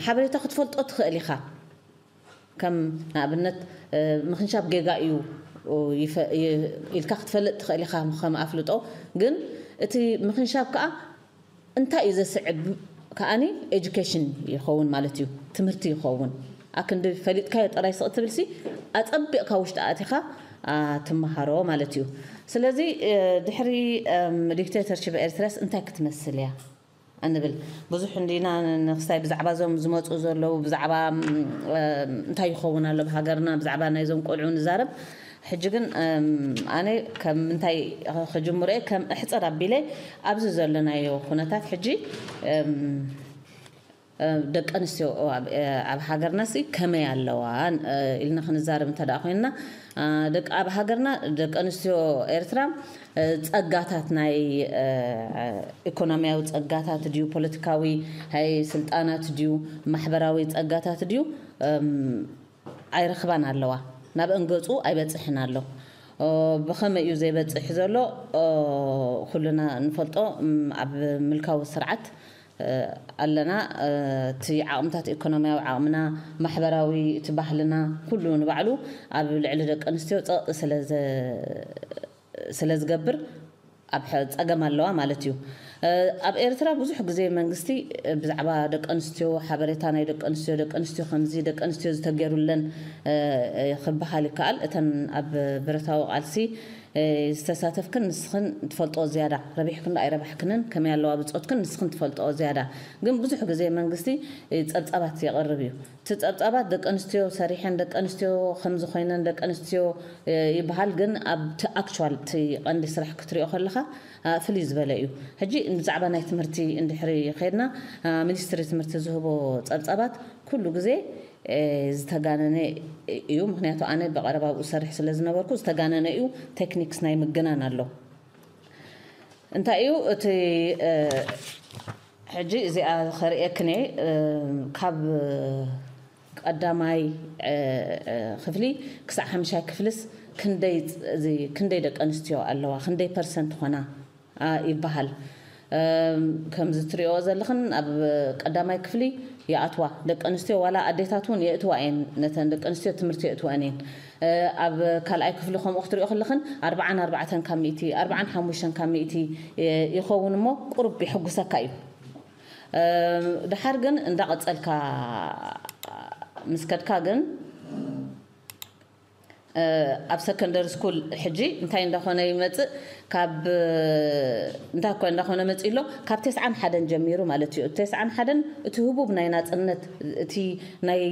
ሓበሬታ ክትፈልጦ ትኽእል ኢኻ። ከም ንኣብነት ምኽንሻብ ጌጋ እዩ ኢልካ ክትፈልጥ ትኽእል ኢኻ ከም ኣፍልጦ። ግን እቲ ምኽንሻብ ከዓ እንታይ እዩ ዘስዕብ ከዓኒ ኤጁኬሽን ይኸውን ማለት እዩ። ትምህርቲ ይኸውን። ኣክንዲ ፈሊጥካዮ ጥራይ ስቕ ትብል ሲ ኣፀቢቕካ ውሽጢ ኣእቲኻ ትመሃሮ ማለት እዩ። ስለዚ ድሕሪ ዲክቴተርሽፕ ኤርትራስ እንታይ ክትመስል እያ? እንብል ብዙሕ እንዲና ንክስታይ ብዛዕባ ዞም ዝመፁ ዘለዉ ብዛዕባ እንታይ ይኸውን ኣሎ ብሃገርና ብዛዕባ ናይዞም ቆልዑ ንዛረብ። ሕጂ ግን ኣነ ከም ምንታይ ክጅምሮ እየ ከም እሕፅር ኣቢለ ኣብዚ ዘለናዮ ኩነታት ሕጂ ደቂ ኣንስትዮ ኣብ ሃገርና ሲ ከመይ ኣለዋ ኢልና ክንዛረብ እንተ ኮይንና ደቂ ኣብ ሃገርና ደቂ ኣንስትዮ ኤርትራ ጸጋታት ናይ ኢኮኖሚያዊ ጸጋታት ድዩ ፖለቲካዊ ሃይ ስልጣናት ድዩ ማሕበራዊ ጸጋታት ድዩ ኣይረኽባን ኣለዋ። ናብአን ገጹ ኣይበጽሕን ኣሎ። ብኸመይ እዩ ዘይበጽሕ ዘሎ? ኩልና ንፈልጦ ኣብ ምልካዊ ስርዓት ኣለና። እቲ ዓቕምታት ኢኮኖሚያዊ ዓቕምና፣ ማሕበራዊ እቲ ባህልና ኩሉ ንባዕሉ ኣብ ልዕሊ ደቂ ኣንስትዮ ጸቕ ስለ ዝገብር ኣብ ጸገም ኣለዋ ማለት እዩ። ኣብ ኤርትራ ብዙሕ ግዜ መንግስቲ ብዛዕባ ደቂ ኣንስትዮ ሓበሬታ ናይ ደቂ ኣንስትዮ ደቂ ኣንስትዮ ከምዚ ደቂ ኣንስትዮ ዝተገሩለን ክበሃል ይከኣል። እተን ኣብ ብረታዊ ቃልሲ ዝተሳተፍክን ንስኽን ትፈልጦ ዝያዳ ረቢሕክን ዶ ኣይረባሕክንን ከመይ ኣለዋ ብፆትክን ንስኽን ትፈልጦ ዝያዳ። ግን ብዙሕ ግዜ መንግስቲ ፀብፃባት የቕርብ እዩ። እቲ ፀብፃባት ደቂ ኣንስትዮ ሰሪሐን ደቂ ኣንስትዮ ከምዚ ኮይነን ደቂ ኣንስትዮ ይበሃል። ግን ኣብቲ ኣክቹዋል እቲ ቀንዲ ስራሕ ክትሪኦ ከለካ ፍልይ ዝበለ እዩ። ሕጂ ብዛዕባ ናይ ትምህርቲ እንድሕሪ ከድና ሚኒስትሪ ትምህርቲ ዝህቦ ፀብፃባት ኩሉ ግዜ ዝተጋነነ እዩ። ምክንያቱ ኣነ ብቐረባ ኣብኡ ዝሰርሕ ስለ ዝነበርኩ ዝተጋነነ እዩ። ቴክኒክስ ናይ ምግናን ኣሎ። እንታይ እዩ እቲ ሕጂ እዚኣ ከርእየክን እየ ካብ ቀዳማይ ክፍሊ ክሳዕ ሓምሻይ ክፍልስ ክንደይ ደቂ ኣንስትዮ ኣለዋ ክንደይ ፐርሰንት ኾና ይበሃል። ከምዚ ትሪኦ ዘለኽን ኣብ ቀዳማይ ክፍሊ ይኣትዋ ደቂ ኣንስትዮ፣ ዋላ ኣዴታት እውን የእትዋ እየን። ነተን ደቂ ኣንስትዮ ትምህርቲ የእትወን እየን። ኣብ ካልኣይ ክፍሊ ከምኡ ክትሪኦ ከለኽን ኣርብዓን ኣርባዕተን ካብ ሚእቲ፣ ኣርብዓን ሓሙሽተን ካብ ሚእቲ ይኸውን እሞ ቁሩብ የሕጉሰካ እዩ። ድሓር ግን እንዳቐጸልካ ምስ ከድካ ግን ኣብ ሰከንደሪ ስኩል ሕጂ እንታይ እንዳኾነ ይመጽእ? ካብ እንታይ እኳ እንዳኾነ መጽእ ኣሎ፣ ካብ ተስዓን ሓደን ጀሚሩ ማለት እዩ። ተስዓን ሓደን እቲ ህቡብ ናይ ናጽነት፣ እቲ ናይ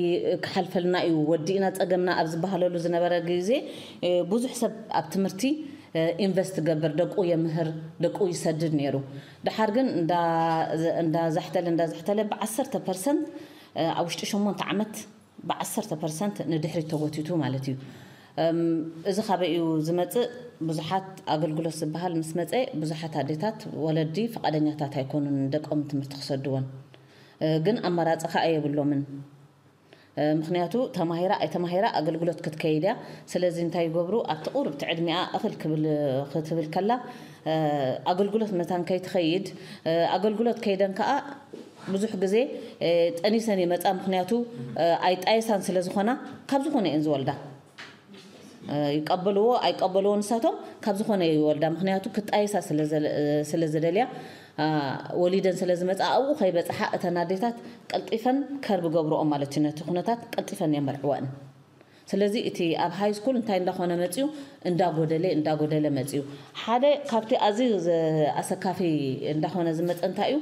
ክሓልፈልና እዩ፣ ወዲእና ጸገምና ኣብ ዝበሃለሉ ዝነበረ ግዜ ብዙሕ ሰብ ኣብ ትምህርቲ ኢንቨስት ገብር፣ ደቁ የምህር፣ ደቁ ይሰድድ ነይሩ። ድሓር ግን እንዳዛሕተለ እንዳዛሕተለ ብዓሰርተ ፐርሰንት ኣብ ውሽጢ ሸሞንተ ዓመት ብዓሰርተ ፐርሰንት ንድሕሪት ተጎቲቱ ማለት እዩ። እዚ ካበይ እዩ ዝመጽእ? ብዙሓት ኣገልግሎት ዝበሃል ምስ መጸ ብዙሓት ኣዴታት ወለዲ ፈቓደኛታት ኣይኮኑን ደቆም ትምህርቲ ክሰድወን። ግን ኣማራጺ ከኣ የብሎምን። ምክንያቱ ተማሂራ ኣይተማሂራ ኣገልግሎት ክትከይድ እያ። ስለዚ እንታይ ይገብሩ? ኣብቲ ቁርብቲ ዕድሚኣ እኽል ክትብል ከላ ኣገልግሎት መታን ከይትኸይድ፣ ኣገልግሎት ከይደን ከኣ ብዙሕ ግዜ ጠኒሰን ይመጻ። ምክንያቱ ኣይጣየሳን ስለ ዝኾና ካብ ዝኾነ እየን ዝወልዳ። ይቀበልዎ ኣይቀበልዎ ንሳቶም ካብ ዝኾነ ይወልዳ። ምክንያቱ ክጣየሳ ስለ ዘደልያ ወሊደን ስለ ዝመጻ ኣብኡ ከይበጽሓ እተን ኣዴታት ቀልጢፈን ከርብ ገብርኦም ማለት እዩ። ነቲ ኩነታት ቀልጢፈን የመርዕወን። ስለዚ እቲ ኣብ ሃይ ስኩል እንታይ እንዳኾነ መጽዩ? እንዳጎደለ እንዳጎደለ መጽዩ። ሓደ ካብቲ ኣዝዩ ኣሰካፊ እንዳኾነ ዝመጸ እንታይ እዩ?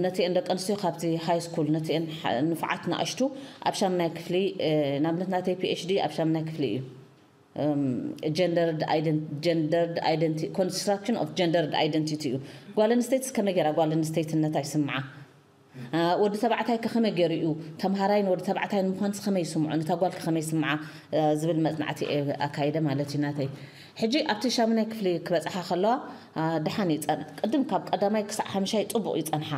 ነቲአን ደቂ ኣንስትዮ ካብቲ ሃይ ስኩል ነቲአን ንፉዓት ንኣሽቱ ኣብ ሻምናይ ክፍሊ፣ ንኣብነት ናተይ ፒኤችዲ ኣብ ሻምናይ ክፍሊ እዩ። Gendered identity construction of gendered identity እዩ። ጓል ኣንስተይትስ ከመይ ገይራ ጓል ኣንስተይትነታ ይስምዓ? ወዲ ተባዕታይ ከ ከመይ ገይሩ እዩ ተምሃራይን ወዲ ተባዕታይን ምዃንስ ከመይ ይስምዖ? ነታ ጓል ከ ከመይ ይስምዓ ዝብል መጽናዕቲ ኣካይደ ማለት እዩ ናተይ። ሕጂ ኣብቲ ሻምናይ ክፍሊ ክበጽሓ ከለዋ ደሓን ይጸን ቅድም ካብ ቀዳማይ ክሳዕ ሓምሻይ ጽቡቕ ይጸንሓ።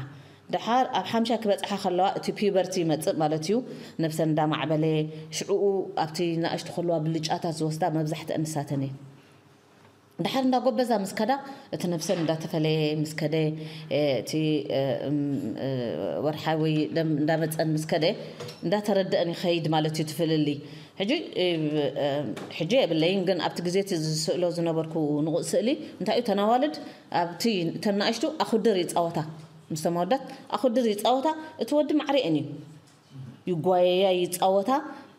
ድሓር ኣብ ሓምሻይ ክበጽሓ ከለዋ እቲ ፒበርቲ ይመጽእ ማለት እዩ። ነብሰን እንዳማዕበለ ሽዕኡ ኣብቲ ንኣሽቱ ከለዋ ብልጫታት ዝወስዳ መብዛሕትአን ንሳተን እየን። ድሓር እንዳጎበዛ ምስ ከዳ እቲ ነብሰን እንዳተፈለየ ምስ ከደ እቲ ወርሓዊ ደም እንዳመጸን ምስ ከደ እንዳተረደአን ይኸይድ ማለት እዩ ትፍልልይ። ሕጂ ሕጂ የብለይን ግን ኣብቲ ግዜ እቲ ዝስእሎ ዝነበርኩ ንቑጽ ስእሊ እንታይ እዩ ተናዋልድ ኣብቲ እተን ንኣሽቱ ኣኹድር ይጻወታ። ምስቶም ኣወዳት ኣኹድር ይጻወታ። እቲ ወዲ ማዕሪአን እዩ ይጓየያ ይጻወታ።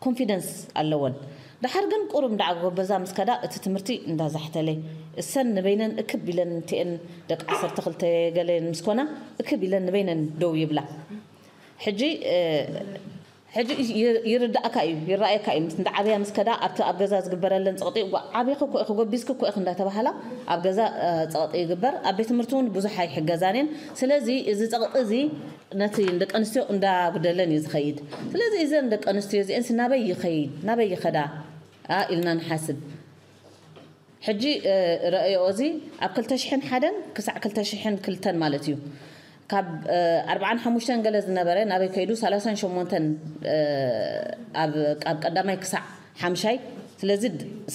ኮንፊደንስ ኣለወን። ድሓር ግን ቁሩብ እንዳዓጎበዛ ምስ ከዳ እቲ ትምህርቲ እንዳዛሕተለ እሰን ንበይነን እክብ ኢለን እቲአን ደቂ ዓሰርተ ክልተ ገለ ምስ ኮና እክብ ኢለን ንበይነን ደው ይብላ። ሕጂ ሕጂ ይርዳእካ እዩ ይረኣየካ እዩ ምስ እንዳዓበያ ምስ ከዳ ኣብቲ ኣብ ገዛ ዝግበረለን ጸቕጢ ዓብኺ እኮ ኢኺ ጎቢዝኪ እኮ ኢኺ እንዳተባሃላ ኣብ ገዛ ጸቕጢ ይግበር። ኣብ ቤት ትምህርቲ እውን ብዙሕ ኣይሕገዛን እየን። ስለዚ እዚ ጸቕጢ እዚ ነቲ ደቂ ኣንስትዮ እንዳጉደለን እዩ ዝኸይድ። ስለዚ እዘን ደቂ ኣንስትዮ እዚአንስ ናበይ ይኸይድ ናበይ ይኸዳ ኢልና ንሓስብ። ሕጂ ረእዮ እዚ ኣብ ክልተ ሽሕን ሓደን ክሳዕ ክልተ ሽሕን ክልተን ማለት እዩ። ካብ ኣርብዓን ሓሙሽተን ገለ ዝነበረ ናበይ ከይዱ ሰላሳን ሸሞንተን ኣብ ቀዳማይ ክሳዕ ሓምሻይ። ስለዚ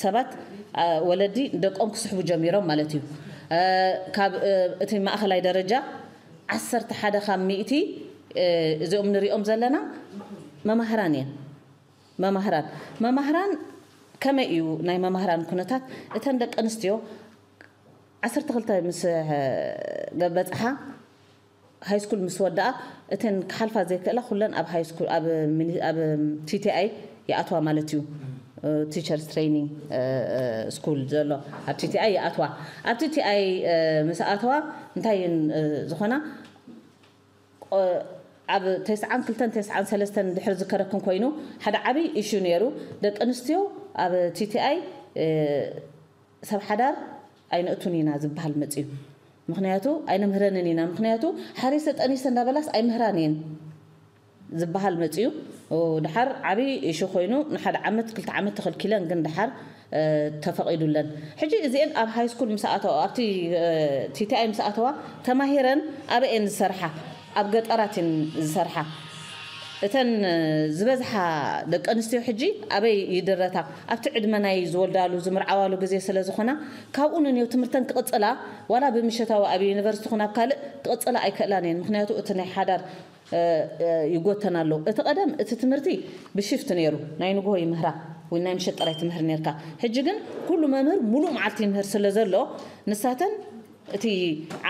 ሰባት ወለዲ ደቆም ክስሕቡ ጀሚሮም ማለት እዩ። ካብ እቲ ማእኸላይ ደረጃ ዓሰርተ ሓደ ካብ ሚእቲ እዚኦም ንሪኦም ዘለና መማህራን እየን። መማህራን መማህራን ከመይ እዩ ናይ መማህራን ኩነታት? እተን ደቂ ኣንስትዮ ዓሰርተ ክልተ ምስ በፅሓ ሃይ ስኩል ምስ ወደኣ እተን ክሓልፋ ዘይክእላ ኩለን ኣብ ሃይ ስኩል ኣብ ሚኒ- ኣብ ቲቲኣይ ይኣትዋ ማለት እዩ። ቲቸርስ ትሬኒንግ ስኩል ዘሎ ኣብ ቲቲኣይ ይኣትዋ። ኣብ ቲቲኣይ ምስ ኣተዋ እንታይ እየን ዝኾና? ኣብ ተስዓን ክልተን ተስዓን ሰለስተን ድሕር ዝከረክን ኮይኑ ሓደ ዓብዪ ኢሹ ነይሩ። ደቂ ኣንስትዮ ኣብ ቲቲኣይ ሰብ ሓዳር ኣይነእቱን ኢና ዝበሃል መፅዩ። ምክንያቱ ኣይነምህረንን ኢና ምክንያቱ ሓሪሰ ጠኒሰ እንዳበላስ ኣይምህራን እየን ዝበሃል መፅዩ። ድሓር ዓብዪ ኢሹ ኮይኑ ንሓደ ዓመት ክልተ ዓመት ተኸልኪለን ግን ድሓር ተፈቒዱለን። ሕጂ እዚአን ኣብ ሃይ ስኩል ምስ ኣተዋ ኣብቲ ቲቲኣይ ምስ ኣተዋ ተማሂረን ኣበይ እየን ዝሰርሓ? ኣብ ገጠራት እየን ዝሰርሓ። እተን ዝበዝሓ ደቂ ኣንስትዮ ሕጂ ኣበይ ይድረታ? ኣብቲ ዕድመ ናይ ዝወልዳሉ ዝምርዓዋሉ ግዜ ስለ ዝኾና፣ ካብኡ ንንየው ትምህርተን ክቕጽላ፣ ዋላ ብምሸታዊ ኣብ ዩኒቨርሲቲ ኹን ኣብ ካልእ ክቕጽላ ኣይክእላን እየን። ምኽንያቱ እቲ ናይ ሓዳር ይጎተና ኣሎ። እቲ ቀደም እቲ ትምህርቲ ብሽፍት ነይሩ፣ ናይ ንግሆ ይምህራ ወይ ናይ ምሸት ጥራይ ትምህር ነርካ። ሕጂ ግን ኩሉ መምህር ሙሉእ መዓልቲ ይምህር ስለ ዘሎ፣ ንሳተን እቲ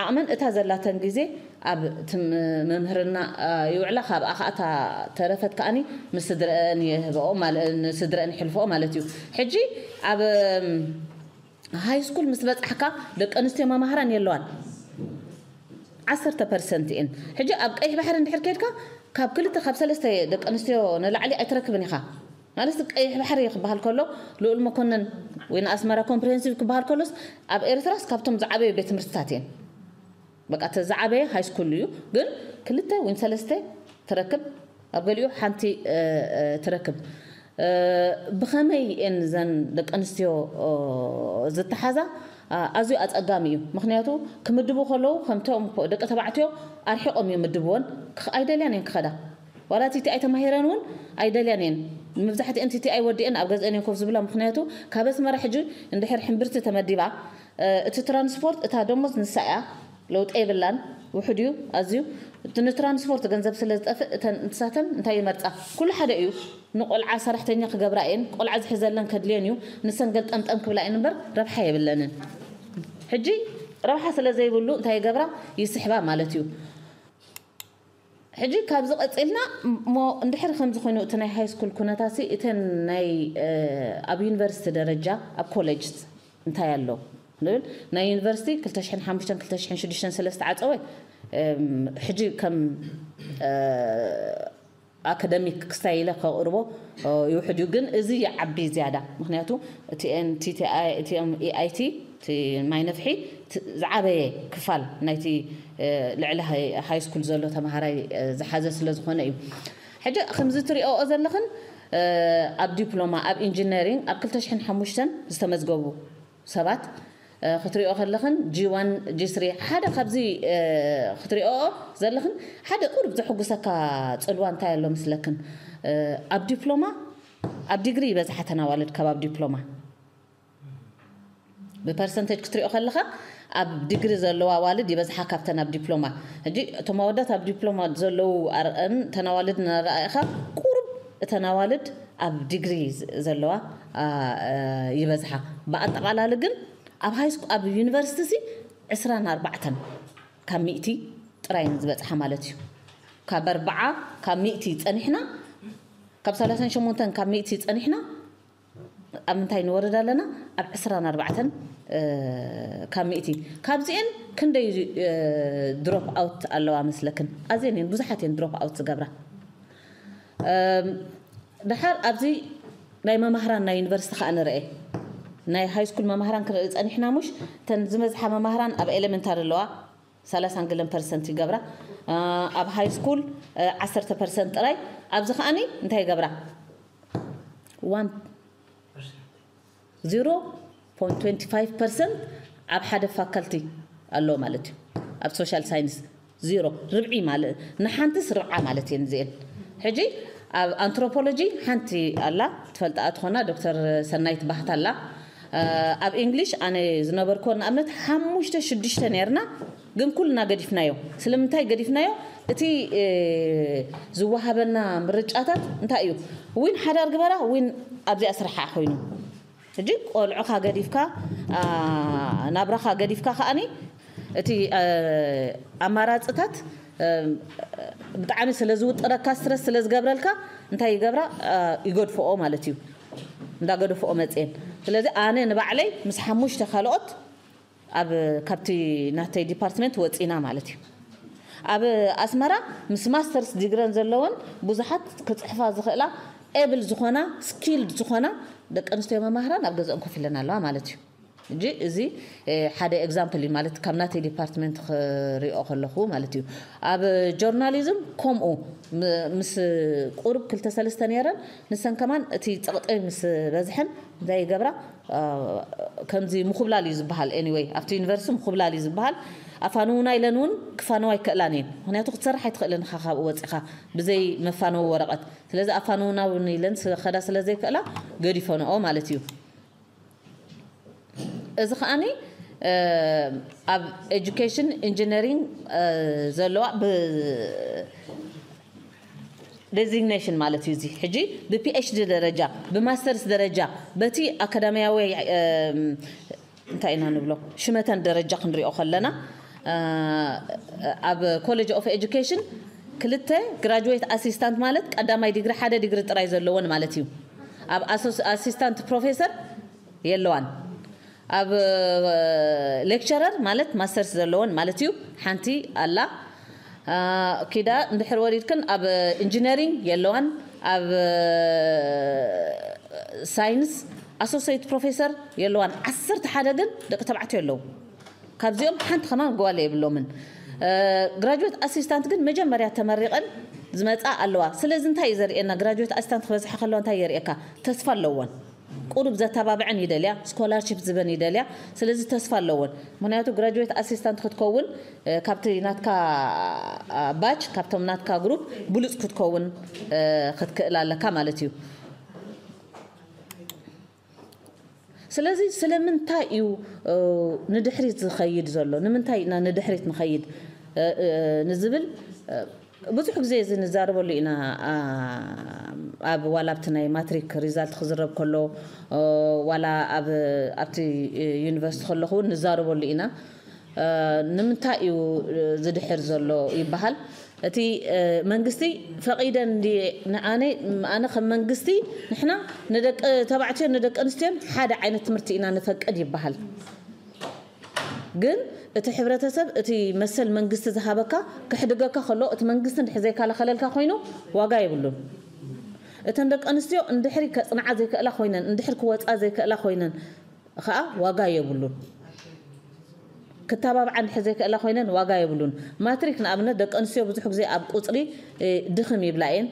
ዓቕመን እታ ዘላተን ግዜ ኣብ መምህርና ይውዕላ። ካብኣ ከዓ እታ ተረፈት ከዓኒ ምስ ስድረአን የህበኦ፣ ስድረአን ይሕልፈኦ ማለት እዩ። ሕጂ ኣብ ሃይ ስኩል ምስ በጻሕካ ደቂ ኣንስትዮ መማህራን የለዋን። ዓሰርተ ፐርሰንት እየን። ሕጂ ኣብ ቀይሕ ባሕሪ እንድሕር ከድካ ካብ ክልተ ካብ ሰለስተ ደቂ ኣንስትዮ ንላዕሊ ኣይትረክብን ኢኻ። ማለት ቀይሕ ባሕሪ ክበሃል ከሎ ልኡል መኮንን ወይ ንኣስመራ ኮምፕሬሄንሲቭ ክበሃል ከሎስ ኣብ ኤርትራስ ካብቶም ዝዓበዩ ቤት ትምህርትታት እየን። በቃ እተ ዝዓበየ ሃይ ስኩል እዩ፣ ግን ክልተ ወይ ሰለስተ ትረክብ፣ ኣብ ገሊኡ ሓንቲ ትረክብ። ብኸመይ እየን ዘን ደቂ ኣንስትዮ ዝተሓዛ? ኣዝዩ ኣጸጋሚ እዩ። ምኽንያቱ ክምድቡ ከለዉ ከምቶም ደቂ ተባዕትዮ ኣርሒቖም እዮም ምድብወን። ኣይደልያን እየን ክኸዳ። ዋላ ቲቲ ኣይተማሂረን እውን ኣይደልያን እየን። መብዛሕትአን ቲቲ ኣይወዲአን ኣብ ገዝአን እየን ኮፍ ዝብላ። ምኽንያቱ ካብ ኣስመራ ሕጂ እንድሕር ሕምብርቲ ተመዲባ እቲ ትራንስፖርት እታ ደሞዝ ንሳ እያ። ለውጢ የብላን። ውሕድ እዩ ኣዝዩ። እቲ ንትራንስፖርት ገንዘብ ስለ ዝጠፍእ እተን እንስሳተን እንታይ ይመርጻ? ኩሉ ሓደ እዩ። ንቆልዓ ሰራሕተኛ ክገብራ እየን። ቆልዓ ዝሕዘለን ከድልየን እዩ። ንሰን ገልጠምጠም ክብላ እየን እምበር ረብሓ የብለንን። ሕጂ ረብሓ ስለ ዘይብሉ እንታይ ይገብራ? ይስሕባ ማለት እዩ። ሕጂ ካብዚ ቀፂልና እሞ እንድሕር ከምዚ ኮይኑ እቲ ናይ ሃይ ስኩል ኩነታሲ እተን ናይ ኣብ ዩኒቨርሲቲ ደረጃ ኣብ ኮሌጅ እንታይ ኣሎ ንብል? ናይ ዩኒቨርሲቲ ክልተ ሽሕን ሓሙሽተን ክልተ ሽሕን ሽዱሽተን ስለ ዝተዓፀወ ሕጂ ከም ኣካደሚክ ክስታይ ኢለ ከቕርቦ ይውሕድ እዩ። ግን እዚ ይዓቢ ዝያዳ፣ ምክንያቱ እቲ ኤንቲቲኣይ እቲ ኤምኢኣይቲ እቲ ማይ ነፍሒ ዝዓበየ ክፋል ናይቲ ልዕሊ ሃይ ስኩል ዘሎ ተምሃራይ ዝሓዘ ስለ ዝኾነ እዩ። ሕጂ ከምዚ ትሪኦኦ ዘለኽን ኣብ ዲፕሎማ ኣብ ኢንጂነሪንግ ኣብ ክልተ ሽሕን ሓሙሽተን ዝተመዝገቡ ሰባት ክትሪኦ ከለኽን ጂ ዋን ጂ ስሪ ሓደ ካብዚ ክትሪኦ ዘለኽን ሓደ ቁሩብ ዘሕጉሰካ ፅልዋ እንታይ ኣሎ ምስለክን? ኣብ ዲፕሎማ ኣብ ዲግሪ ይበዝሓ ተናዋልድ ካብ ኣብ ዲፕሎማ ብፐርሰንቴጅ ክትሪኦ ከለኻ ኣብ ዲግሪ ዘለዋ ዋልድ ይበዝሓ ካብተን ኣብ ዲፕሎማ። ሕጂ እቶም ኣወዳት ኣብ ዲፕሎማ ዘለዉ ኣርአን ተናዋልድ እናረኣእኻ ቁሩብ እተን ኣዋልድ ኣብ ዲግሪ ዘለዋ ይበዝሓ። ብኣጠቓላሊ ግን ኣብ ሃይስኩል ኣብ ዩኒቨርሲቲ ሲ ዕስራን ኣርባዕተን ካብ ሚእቲ ጥራይ ዝበጽሓ ማለት እዩ። ካብ ኣርባዓ ካብ ሚእቲ ጸኒሕና ካብ ሰላሳን ሸሞንተን ካብ ሚእቲ ጸኒሕና ኣብ ምንታይ ንወርድ ኣለና? ኣብ ዕስራን ኣርባዕተን ካብ ሚእቲ። ካብዚኤን ክንደይ ድሮፕ ኣውት ኣለዋ መስለክን? ኣዝየን እየን ብዙሓት እየን ድሮፕ ኣውት ዝገብራ። ደሓር ኣብዚ ናይ መማህራን ናይ ዩኒቨርሲቲ ከዓ ንርአ። ናይ ሃይ ስኩል መማህራን ክንርኢ ጸኒሕና ሙሽ? እተን ዝመዝሓ መማህራን ኣብ ኤሌመንታሪ ኣለዋ። ሰላሳን ገለን ፐርሰንት ይገብራ። ኣብ ሃይ ስኩል ዓሰርተ ፐርሰንት ጥራይ። ኣብዚ ከዓኒ እንታይ ይገብራ? ዋን ዜሮ ፖይንት ትዌንቲ ፋይቭ ፐርሰንት ኣብ ሓደ ፋካልቲ ኣሎ ማለት እዩ። ኣብ ሶሻል ሳይንስ ዜሮ ርብዒ ማለት ንሓንትስ ርብዓ ማለት እየን እዚኤን። ሕጂ ኣብ ኣንትሮፖሎጂ ሓንቲ ኣላ ትፈልጣ ትኾና ዶክተር ሰናይት ባህታ ኣላ። ኣብ ኢንግሊሽ ኣነ ዝነበርኮ ንኣብነት ሓሙሽተ ሽዱሽተ ነርና፣ ግን ኩልና ገዲፍናዮ። ስለምንታይ ገዲፍናዮ? እቲ ዝወሃበና ምርጫታት እንታይ እዩ? ዊን ሓዳር ግበራ ዊን ኣብዚኣ ስርሓ ኮይኑ ሕጂ ቆልዑኻ ገዲፍካ ናብራኻ ገዲፍካ ከዓኒ እቲ ኣማራፅታት ብጣዕሚ ስለ ዝውጥረካ ስትረስ ስለ ዝገብረልካ እንታይ ይገብራ? ይገድፍኦ ማለት እዩ። እንዳገደፍኦ መፅኤን። ስለዚ ኣነ ንባዕለይ ምስ ሓሙሽተ ካልኦት ኣብ ካብቲ ናተይ ዲፓርትመንት ወፂና ማለት እዩ። ኣብ ኣስመራ ምስ ማስተርስ ዲግረን ዘለወን ብዙሓት ክፅሕፋ ዝኽእላ ኤብል ዝኾና ስኪልድ ዝኾና ደቂ ኣንስትዮ መማህራን ኣብ ገዝአን ኮፍ ኢለን ኣለዋ ማለት እዩ። እጂ እዚ ሓደ ኤግዛምፕል እዩ ማለት ካብ ናተይ ዲፓርትመንት ክሪኦ ከለኹ ማለት እዩ። ኣብ ጆርናሊዝም ከምኡ ምስ ቁሩብ ክልተ ሰለስተ ነይረን ንሰን ከማን እቲ ፀቕጢ ምስ በዝሐን እንታይ ይገብራ? ከምዚ ምኹብላል እዩ ዝበሃል። Anyway፣ ኣብቲ ዩኒቨርሲቲ ምኹብላል እዩ ዝበሃል። ኣፋንውና ኢለን እውን ክፋንዋ ኣይክእላን እየን። ምክንያቱ ክትሰርሕ ኣይትኽእልን ኢኻ ካብኡ ወፂኻ ብዘይ መፋነዊ ወረቐት። ስለዚ ኣፋንውና እውን ኢለን ከዳ ስለ ዘይክእላ ገዲፈንኦ ማለት እዩ። እዚ ከዓኒ ኣብ ኤጁኬሽን ኢንጂነሪንግ ዘለዋ ብ ዴዚግኔሽን ማለት እዩ። እዚ ሕጂ ብ ፒ ኤች ዲ ደረጃ፣ ብ ማስተርስ ደረጃ፣ በቲ ኣካዳሚያዊ እንታይ ኢና ንብሎ ሽመተን ደረጃ ክንሪኦ ከለና ኣብ ኮሌጅ ኦፍ ኤጁኬሽን ክልተ ግራጁዌት ኣሲስታንት ማለት ቀዳማይ ዲግሪ ሓደ ዲግሪ ጥራይ ዘለወን ማለት እዩ። ኣብ ኣሲስታንት ፕሮፌሰር የለዋን። ኣብ ሌክቸረር ማለት ማስተርስ ዘለወን ማለት እዩ ሓንቲ ኣላ። ኪዳ እንድሕር ወሪድክን ኣብ ኢንጂነሪንግ የለዋን። ኣብ ሳይንስ ኣሶሲየት ፕሮፌሰር የለዋን። ዓሰርተ ሓደ ግን ደቂ ተባዕትዮ ኣለዉ። ካብዚኦም ሓንቲ ከማን ጓል የብሎምን። ግራጁዌት ኣሲስታንት ግን መጀመርያ ተመሪቐን ዝመፃ ኣለዋ። ስለዚ እንታይ እዩ ዘርእየና? ግራጁዌት ኣሲስታንት ክበዝሓ ከለዋ እንታይ የርእየካ? ተስፋ ኣለወን። ቁሩብ ዘተባብዐን ይደልያ፣ ስኮላርሽፕ ዝበን ይደልያ። ስለዚ ተስፋ ኣለወን። ምክንያቱ ግራጁዌት ኣሲስታንት ክትከውን ካብቲ ናትካ ባች፣ ካብቶም ናትካ ግሩፕ ብሉፅ ክትከውን ክትክእል ኣለካ ማለት እዩ። ስለዚ ስለምንታይ እዩ ንድሕሪት ዝኸይድ ዘሎ? ንምንታይ ኢና ንድሕሪት ንኸይድ ንዝብል ብዙሕ ግዜ እዚ ንዛረበሉ ኢና። ኣብ ዋላ ኣብቲ ናይ ማትሪክ ሪዛልት ክዝረብ ከሎ ዋላ ኣብቲ ዩኒቨርሲቲ ከለኹ እውን ንዛረበሉ ኢና። ንምንታይ እዩ ዝድሕር ዘሎ ይበሃል? እቲ መንግስቲ ፈቒደን ንኣነ ኣነ ከም መንግስቲ ንሕና ንደቂ ተባዕትዮን ንደቂ ኣንስትዮን ሓደ ዓይነት ትምህርቲ ኢና ንፈቅድ ይበሃል። ግን እቲ ሕብረተሰብ እቲ መሰል መንግስቲ ዝሃበካ ክሕድገካ ከሎ እቲ መንግስቲ እንድሕር ዘይከላኸለልካ ኮይኑ ዋጋ የብሉን። እተን ደቂ ኣንስትዮ እንድሕሪ ከፅንዓ ዘይክእላ ኮይነን እንድሕር ክወፃ ዘይክእላ ኮይነን ከዓ ዋጋ የብሉን። ክተባብዓ እንድሕር ዘይክእላ ኮይነን ዋጋ የብሉን። ማትሪክ ንኣብነት ደቂ ኣንስትዮ ብዙሕ ግዜ ኣብ ቁፅሪ ድኽም ይብላ እየን።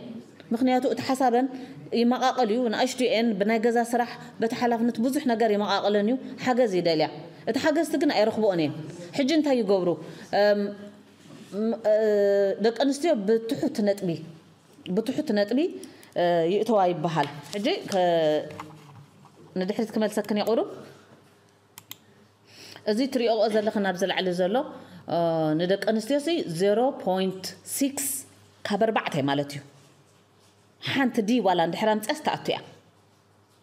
ምክንያቱ እቲ ሓሳበን ይመቓቐል እዩ። ንኣሽቱ እየን ብናይ ገዛ ስራሕ በቲ ሓላፍነት ብዙሕ ነገር ይመቓቐለን እዩ። ሓገዝ ይደልያ። እቲ ሓገዝቲ ግን ኣይረኽብኦን እየን። ሕጂ እንታይ ይገብሩ? ደቂ ኣንስትዮ ብትሑት ነጥቢ ብትሑት ነጥቢ ይእተዋ ይበሃል። ሕጂ ንድሕሪት ክመልሰክን የቑሩብ እዚ ትሪኦኦ ዘለኽን ኣብዚ ላዕሊ ዘሎ ንደቂ ኣንስትዮ ሲ ዜሮ ፖይንት ሲክስ ካብ ኣርባዕተ ማለት እዩ። ሓንቲ ዲ ዋላ እንድሕር ኣምፅያስ ትኣቱ እያ።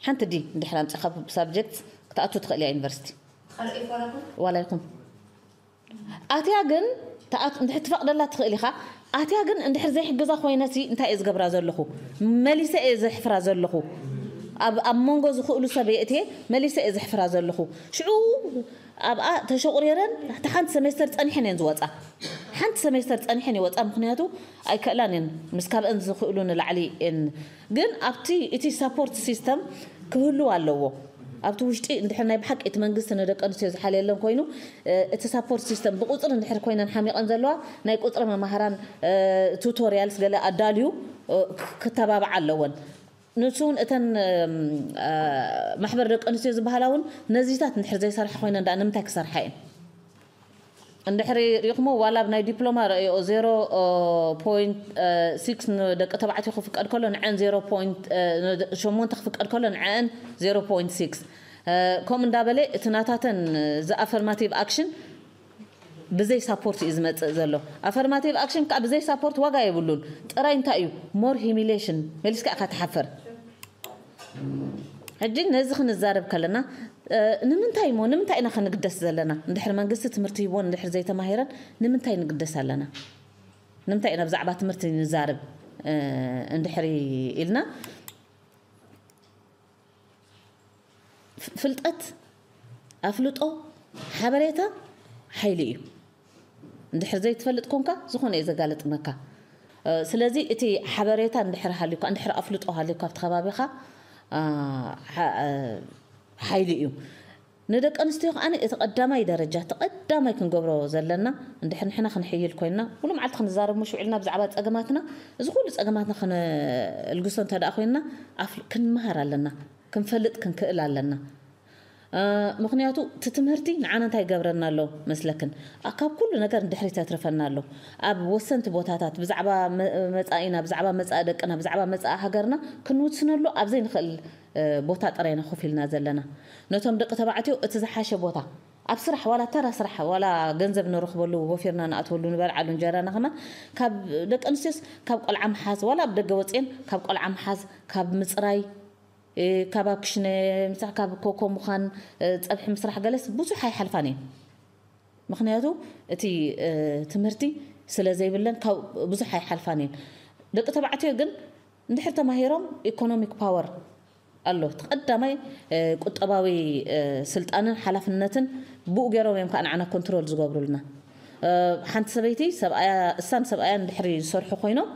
ሓንቲ ዲ እንድሕር ኣምፅያ ካብ ሳብጀክት ክትኣቱ ትኽእል እያ ዩኒቨርሲቲ ዋላ ይኹን ኣትያ ግን እንድሕር ትፈቕደላ ትኽእል ኢኻ። ኣትያ ግን እንድሕር ዘይሕግዛ ኮይነሲ እንታይ እየ ዝገብራ ዘለኹ? መሊሰ እየ ዘሕፍራ ዘለኹ። ኣብ ኣብ መንጎ ዝኽእሉ ሰብ የእትየ መሊሰ እየ ዘሕፍራ ዘለኹ። ሽዑ ኣብኣ ተሸቑሪረን እቲ ሓንቲ ሰሜስተር ፀኒሐን እየን ዝወፃ። ሓንቲ ሰሜስተር ፀኒሐን ይወፃ። ምክንያቱ ኣይክእላን እየን ምስ ካብአን ዝኽእሉ ንላዕሊ እየን። ግን ኣብቲ እቲ ሳፖርት ሲስተም ክህሉ ኣለዎ። ኣብቲ ውሽጢ እንድሕር ናይ ብሓቂ እቲ መንግስቲ ንደቂ ኣንስትዮ ዝሓልየለን ኮይኑ እቲ ሳፖርት ሲስተም ብቁፅሪ እንድሕር ኮይነን ሓሚቐን ዘለዋ ናይ ቁፅሪ መማህራን ቱቶሪያልስ ገለ ኣዳልዩ ክተባብዓ ኣለወን። ንሱ እውን እተን ማሕበር ደቂ ኣንስትዮ ዝበሃላ እውን ነዚታት እንድሕር ዘይሰርሓ ኮይነን ዳ ንምንታይ ክሰርሓ እየን? እንድሕሪ ሪኢኹሞ ዋላ ኣብ ናይ ዲፕሎማ ረእዮ ዜሮ ፖይንት ሲክስ ንደቂ ተባዕትዮ ክፍቀድ ከሎ ንዐን ዜሮ ፖይንት ሸሞንተ ክፍቀድ ከሎ ንዐን ዜሮ ፖይንት ሲክስ ከምኡ እንዳበለ እቲ ናታተን እዚ ኣፈርማቲቭ ኣክሽን ብዘይ ሳፖርት እዩ ዝመፅእ ዘሎ። ኣፈርማቲቭ ኣክሽን ከዓ ብዘይ ሳፖርት ዋጋ የብሉን። ጥራይ እንታይ እዩ ሞር ሂሚሌሽን መሊስካ ኢካ ትሓፈር። ሕጂ ነዚ ክንዛረብ ከለና ንምንታይ እሞ ንምንታይ ኢና ክንግደስ ዘለና? እንድሕር መንግስቲ ትምህርቲ ሂቦን እንድሕር ዘይተማሂረን ንምንታይ ንግደስ ኣለና? ንምንታይ ኢና ብዛዕባ ትምህርቲ ንዛረብ እንድሕር ኢልና ፍልጠት ኣፍልጦ ሓበሬታ ሓይሊ እዩ። እንድሕር ዘይትፈልጥ ኮንካ ዝኾነ እዩ ዘጋልጥመካ። ስለዚ እቲ ሓበሬታ እንድሕር ሃልዩካ እንድሕር ኣፍልጦ ሃልዩካ ኣብቲ ከባቢኻ ሓይሊ እዩ። ንደቂ ኣንስትዮ ከዓ እቲ ቀዳማይ ደረጃ እቲ ቀዳማይ ክንገብሮ ዘለና እንድሕር ንሕና ክንሕይል ኮይንና ኩሉ መዓልቲ ክንዛረብ ሙሽ ውዒልና ብዛዕባ ፀገማትና እዚ ኩሉ ፀገማትና ክንልግሶ እንተ ደኣ ኮይንና ክንመሃር ኣለና። ክንፈልጥ ክንክእል ኣለና። ምክንያቱ እቲ ትምህርቲ ንዓና እንታይ ይገብረና ኣሎ መስለክን? ካብ ኩሉ ነገር ንድሕሪት የትርፈና ኣሎ። ኣብ ወሰንቲ ቦታታት ብዛዕባ መፃኢና፣ ብዛዕባ መፃኢ ደቅና፣ ብዛዕባ መፃኢ ሃገርና ክንውስነሉ ኣብ ዘይንኽእል ቦታ ጥራይ ኢና ኮፍ ኢልና ዘለና። ነቶም ደቂ ተባዕትዮ እቲ ዝሓሸ ቦታ ኣብ ስራሕ፣ ዋላ ተራ ስራሕ፣ ዋላ ገንዘብ ንረኽበሉ፣ ወፊርና ንኣትወሉ፣ ንበልዓሉ እንጀራና ከማን ካብ ደቂ ኣንስትዮስ ካብ ቆልዓ ምሓዝ፣ ዋላ ኣብ ደገ ወፅየን ካብ ቆልዓ ምሓዝ፣ ካብ ምፅራይ፣ ካብ ኣብ ክሽነ ምሳሕ፣ ካብ ኮኮ ምዃን፣ ፀብሒ ምስራሕ ገለስ ብዙሕ ኣይሓልፋን እየን። ምክንያቱ እቲ ትምህርቲ ስለ ዘይብለን ካብ ብዙሕ ኣይሓልፋን እየን። ደቂ ተባዕትዮ ግን እንድሕር ተማሂሮም ኢኮኖሚክ ፓወር ኣሎ። እቲ ቀዳማይ ቁጠባዊ ስልጣንን ሓላፍነትን ብኡ ገይሮም እዮም ከዓ ንዓና ኮንትሮል ዝገብሩልና። ሓንቲ ሰበይቲ ሰብኣያ፣ እሳን ሰብኣያን ድሕሪ ዝሰርሑ ኮይኖም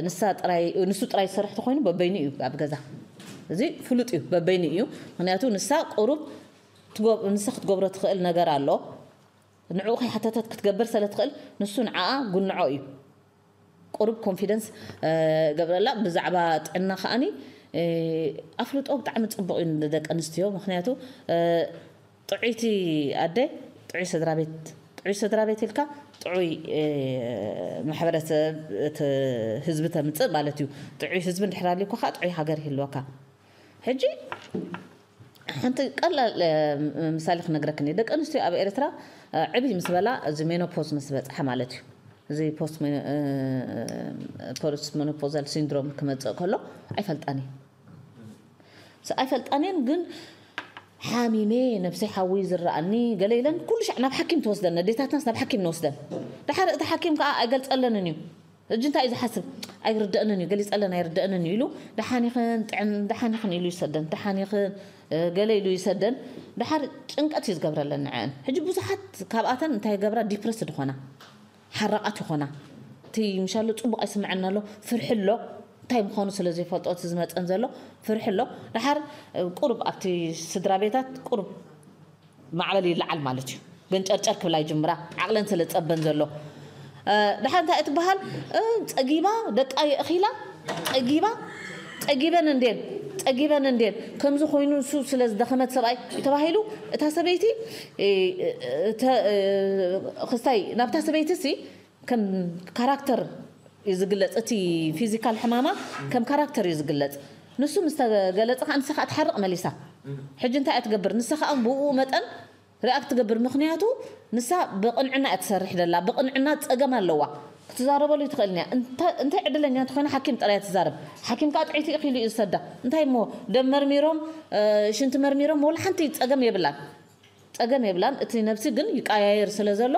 ንሳ ጥራይ፣ ንሱ ጥራይ ዝሰርሕ ተኮይኑ በበይኑ እዩ ኣብ ገዛ። እዚ ፍሉጥ እዩ፣ በበይኑ እዩ። ምክንያቱ ንሳ ቁሩብ ንሳ ክትገብሮ ትኽእል ነገር ኣሎ። ንዕኡ ከይሓተተት ክትገብር ስለ ትኽእል ንሱ ንዓኣ ጉንዖ እዩ። ቁሩብ ኮንፊደንስ ገብረላ። ብዛዕባ ጥዕና ከኣኒ ኣፍልጦ ብጣዕሚ ፅቡቕ እዩ ንደቂ ኣንስትዮ። ምክንያቱ ጥዑይቲ ኣደ ጥዑይ ስድራ ቤት፣ ጥዑይ ስድራ ቤት ኢልካ ጥዑይ ማሕበረሰብ፣ እቲ ህዝቢ ተምፅእ ማለት እዩ። ጥዑይ ህዝቢ እንድሕር ኣልዩካ ከዓ ጥዑይ ሃገር ይህልወካ። ሕጂ ሓንቲ ቀላል ምሳሌ ክነግረክኒ። ደቂ ኣንስትዮ ኣብ ኤርትራ ዕብይ ምስ በላ፣ እዚ ሜኖፖዝ ምስ በፅሐ ማለት እዩ። እዚ ፖስት ሜኖፖዛል ሲንድሮም ክመፅእ ከሎ ኣይፈልጣን እየ። ኣይፈልጣን እየን፣ ግን ሓሚሜ፣ ነብሰይ ሓዊ ዝረኣኒ ገለ ኢለን ኩሉ ሻዕ ናብ ሓኪም ትወስደን፣ ነዴታትናስ ናብ ሓኪም ንወስደን። ድሓር እቲ ሓኪም ከዓ ኣይገልፀለንን እዩ። ሕጂ እንታይ እዩ ዝሓስብ? ኣይርደእንን እዩ፣ ገሊፀለን ኣይርደእንን እዩ ኢሉ፣ ደሓን ኢኽን፣ ጥዕን-፣ ደሓን ኢኽን ኢሉ ይሰደን፣ ደሓን ኢኽን፣ ገለ ኢሉ ይሰደን። ድሓር ጭንቀት እዩ ዝገብረለን ንዐን። ሕጂ ብዙሓት ካብኣተን እንታይ ይገብራ? ዲፕረስ ዝኾና፣ ሓራቓት ይኾና። እቲ ምሻሎ ፅቡቕ ኣይስምዐን ኣሎ፣ ፍርሒ ኣሎ። እንታይ ምዃኑ ስለ ዘይፈልጦ እቲ ዝመፀን ዘሎ ፍርሒ ኣሎ። ድሓር ቁሩብ ኣብቲ ስድራ ቤታት ቁሩብ ማዕበል ይለዓል ማለት እዩ። ገንጨርጨር ክብላ ይጅምራ፣ ዓቕለን ስለ ዝፀበን ዘሎ። ድሓር እንታይ እትበሃል? ፀጊባ፣ ደቃ የእኺላ፣ ፀጊባ፣ ፀጊበን እንዴን፣ ፀጊበን እንዴን፣ ከምዚ ኮይኑ ንሱ ስለ ዝደኸመት ሰብኣይ እዩ ተባሂሉ። እታ ሰበይቲ ክስታይ ናብታ ሰበይቲ ሲ ከም ካራክተር እዩ ዝግለፅ። እቲ ፊዚካል ሕማማ ከም ካራክተር እዩ ዝግለፅ። ንሱ ምስ ተገለፀ ከዓ ንሳ ከዓ ትሓርቕ መሊሳ። ሕጂ እንታይ እያ ትገብር? ንሳ ከዓ ብኡ መጠን ሪኣክት ትገብር። ምክንያቱ ንሳ ብቕንዕና እያ ትሰርሕ ደላ። ብቕንዕና ፀገም ኣለዋ፣ ክትዛረበሉ ይትኽእል እያ። እንታይ ዕድለኛ እንተኾይና ሓኪም ጥራይ እያ ትዛረብ። ሓኪም ከዓ ጥዕይቲ ኢኺ ኢሉ እዩ ዝሰዳ። እንታይ እሞ ደም መርሚሮም ሽንቲ መርሚሮም ወላ ሓንቲ ፀገም የብላን። ፀገም የብላን። እቲ ነብሲ ግን ይቀያየር ስለ ዘሎ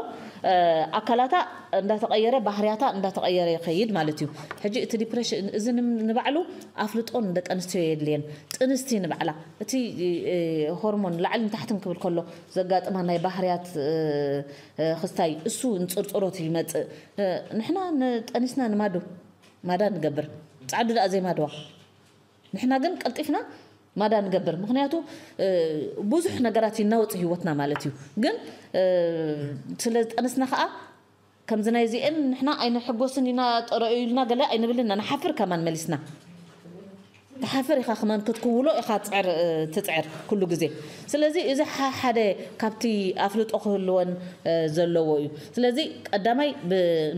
ኣካላታ እንዳተቐየረ፣ ባህርያታ እንዳተቐየረ ይኸይድ ማለት እዩ። ሕጂ እቲ ዲፕሬሽን እዚ ንባዕሉ ኣፍልጦ ንደቂ ኣንስትዮ የድልየን። ጥንስቲ ንባዕላ እቲ ሆርሞን ላዕልን ታሕትን ክብል ከሎ ዘጋጥማ ናይ ባህርያት ክስታይ እሱ ንፅርፅሮት ይመፅእ። ንሕና ጠኒስና ንማዱ ማዳ ንገብር፣ ፃዕዱ ደኣ ዘይማድዋ። ንሕና ግን ቀልጢፍና ማዳ ንገብር። ምክንያቱ ብዙሕ ነገራት ይናወፅ ህይወትና ማለት እዩ። ግን ስለ ዝጠነስና ከዓ ከምዚ ናይ ዚኤን ንሕና ኣይንሕጎስን ኢና፣ ጥረዩ ኢልና ገለ ኣይንብልን ኢና። ንሓፍር ከማን መሊስና። ትሓፍር ኢኻ ከማን ክትክውሎ ኢኻ ትፅዕር፣ ትፅዕር ኩሉ ግዜ። ስለዚ እዚ ሓደ ካብቲ ኣፍልጦ ክህልወን ዘለዎ እዩ። ስለዚ ቀዳማይ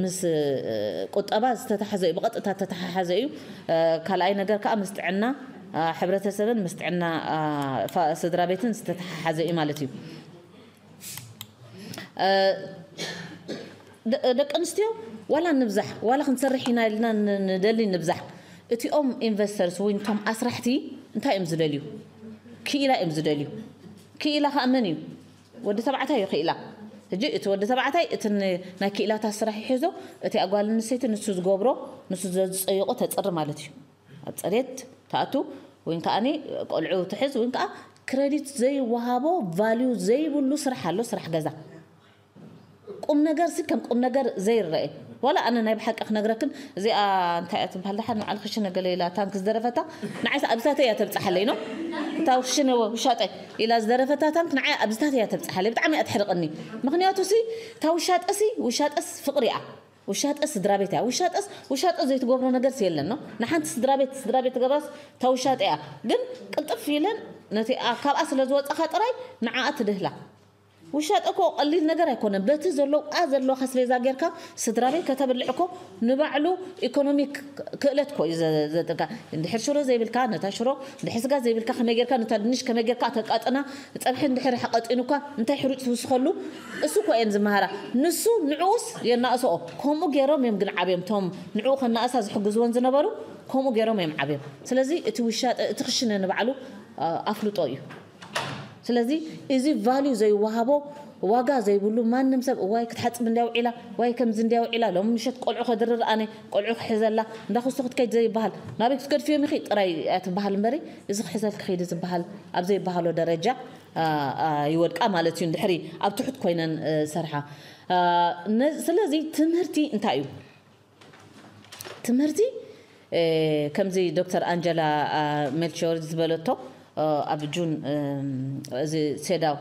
ምስ ቁጠባ ዝተተሓዘ እዩ፣ ብቐጥታ ዝተተሓሓዘ እዩ። ካልኣይ ነገር ከዓ ምስ ጥዕና ሕብረተሰብን ምስ ጥዕና ስድራ ቤትን ዝተተሓሓዘ እዩ ማለት እዩ። ደቂ ኣንስትዮ ዋላ ንብዛሕ ዋላ ክንሰርሕ ኢና ኢልና ንደሊ ንብዛሕ፣ እቲኦም ኢንቨስተርስ ወይ እቶም ኣስራሕቲ እንታይ እዮም ዝደልዩ? ክኢላ እዮም ዝደልዩ። ክኢላ ከዓ መን እዩ? ወዲ ተባዕታይ እዩ ክኢላ። ሕጂ እቲ ወዲ ተባዕታይ እቲ ናይ ክኢላታት ስራሕ ይሕዞ፣ እቲ ኣጓል ኣንስተይቲ ንሱ ዝገብሮ፣ ንሱ ዝፀይቆ ተፅሪ ማለት እዩ። ኣብ ፀሬት ትኣቱ ወይ ከዓኒ ቆልዑ ትሕዝ ወይ ከዓ ክረዲት ዘይወሃቦ ቫልዩ ዘይብሉ ስራሕ ኣሎ፣ ስራሕ ገዛ። ቁም ነገር ሲ ከም ቁም ነገር ዘይረአ። ዋላ ኣነ ናይ ብሓቂ ክነግረክን እዚኣ እንታይ እያ ትበሃል? ደሓር ንዓል ክሽነ ገለ ኢላ ታንክ ዝደረፈታ ንዓይ ኣብዝታተ እያ ተብፅሓለይ ነው። እታ ክሽነ ውሻጠ ኢላ ዝደረፈታ ታንክ ንዓይ ኣብዝታተ እያ ተብፅሓለይ። ብጣዕሚ እያ ትሕርቕኒ። ምክንያቱ ሲ እታ ውሻጠ ሲ ውሻጠስ ፍቕሪ እያ። ውሻጠ ስድራ ቤት እያ። ውሻጠስ ውሻጠ ዘይትገብሮ ነገርስ የለን ነው። ንሓንቲ ስድራ ቤት ስድራ ቤት ትገብራስ እታ ውሻጠ እያ። ግን ቅልጥፍ ኢለን ነቲ ኣ- ካብኣ ስለ ዝወፀኻ ጥራይ ንዓኣ ትድህላ። ውሻጠ እኮ ቀሊል ነገር ኣይኮነን። በቲ ዘለዋ ዘለካ ስቤዛ ጌርካ ስድራ ቤት ከተብልዕ እኮ ንባዕሉ ኢኮኖሚክ ክእለት እኮ እዩ ዘ- ዘጥቃ። እንድሕር ሽሮ ዘይብልካ ነታ ሽሮ፣ እንድሕር ስጋ ዘይብልካ ከመይ ጌርካ ነታ ድንሽ ከመይ ጌርካ ተቃጥና፣ ፀብሒ እንድሕር ቀጢኑካ እንታይ ሕሩጭ ትውስኸሉ፣ እሱ እኮ እየን ዝመሃራ። ንሱ ንዕኡስ የናእስኦ። ከምኡ ገይሮም እዮም ግን ዓብዮም፣ ቶም ንዕኡ ከናእሳ ዝሕግዝወን ዝነበሩ ከምኡ ገይሮም እዮም ዓብዮም። ስለዚ እቲ ውሻጠ እቲ ክሽነ ንባዕሉ ኣ- ኣፍልጦ እዩ። ስለዚ እዚ ቫልዩ ዘይወሃቦ ዋጋ ዘይብሉ ማንም ሰብ እዋይ ክትሓፅብ እንዲያ ውዒላ ዋይ ከምዚ እንዲያ ውዒላ ሎም ምሸት ቆልዑ ከድርር ኣነ ቆልዑ ክሕዘላ እንዳክስቶ ክትከይድ ዘይበሃል ናበይ ክትገድፍዮም ኢኺ ጥራይ እያ ትበሃል እምበሪ እዚ ክሕዘል ክኸይድ ዝበሃል ኣብ ዘይበሃሎ ደረጃ ኣ፣ ኣ፣ ይወድቃ ማለት እዩ። እንድሕሪ ኣብ ትሑት ኮይነን እ፣ ሰርሓ ኣ፣ ነ- ስለዚ ትምህርቲ እንታይ እዩ? ትምህርቲ እ፣ ከምዚ ዶክተር ኣንጀላ ኣ፣ ሜልቺዮር ዝበለቶ እ፣ ኣብ ጁን እ፣ እዚ ሴዳው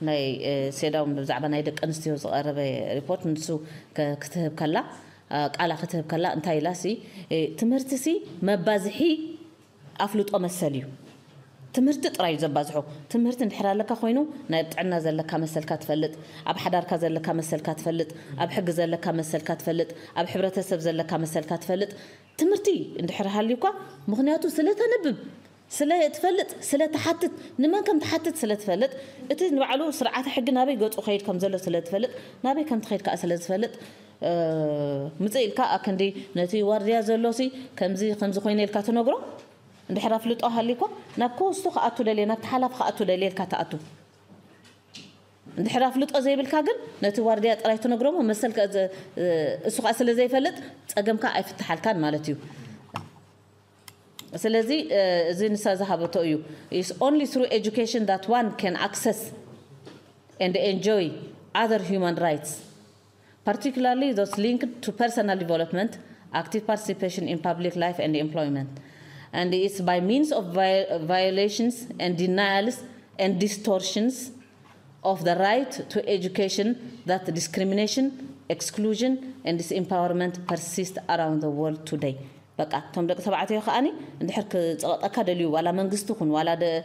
ናይ እ፣ ሴዳው ብዛዕባ ናይ ደቂ ኣንስትዮ ዝቐረበ ሪፖርት ንሱ ከ- ክትህብ ከላ እ፣ ቃላ ክትህብ ከላ እንታይ ኢላ ሲ እ፣ ትምህርቲ ሲ መባዝሒ ኣፍልጦ መሰል እዩ። ትምህርቲ ጥራይ እዩ ዘባዝሖ። ትምህርቲ እንድሕር ኣለካ ኮይኑ ናይ ኣብ ጥዕና ዘለካ መሰልካ ትፈልጥ፣ ኣብ ሓዳርካ ዘለካ መሰልካ ትፈልጥ፣ ኣብ ሕጊ ዘለካ መሰልካ ትፈልጥ፣ ኣብ ሕብረተሰብ ዘለካ መሰልካ ትፈልጥ። ትምህርቲ እንድሕር ሃልዩካ ምክንያቱ ስለ ተንብብ ስለ ትፈልጥ ስለ ትሓትት ንመን ከም ትሓትት ስለ ትፈልጥ እቲ ንባዕሉ ስርዓተ ሕጊ ናበይ ገፁ ከይድ ከም ዘሎ ስለ ትፈልጥ ናበይ ከም ትኸይድ ከዓ ስለ ዝፈልጥ እ፣ ምፅእ ኢልካ ኣክንዲ ነቲ ዋርድያ ዘሎ ሲ ከምዚ ከምዚ ኮይነ ኢልካ ትነግሮ እንድሕር ኣፍልጦ ሃልዩካ ናብ ከውስቶ ክኣቱ ደልየ ናብ ተሓላፊ ክኣቱ ደልየ ኢልካ ትኣቱ። እንድሕር ኣፍልጦ ዘይብልካ ግን ነቲ ዋርድያ ጥራይ ትነግሮሞ መሰል ከ- እ፣ እሱ ከዓ ስለ ዘይፈልጥ ፀገምካ ኣይፍትሓልካን ማለት እዩ። ስለዚ እ፣ እዚ ንሳ ዝሃበቶ እዩ is only through education that one can access and enjoy other human rights, particularly those linked to personal development, active participation in public life and employment, and it's by means of vi- violations and denials and distortions of the right to education that discrimination, exclusion and disempowerment persist around the world today. በቃ እቶም ደቂ ተባዕትዮ ከዓኒ እንድሕር ክፀቐጠካ ደልዩ ዋላ መንግስቲ ኹን ዋላ ደ-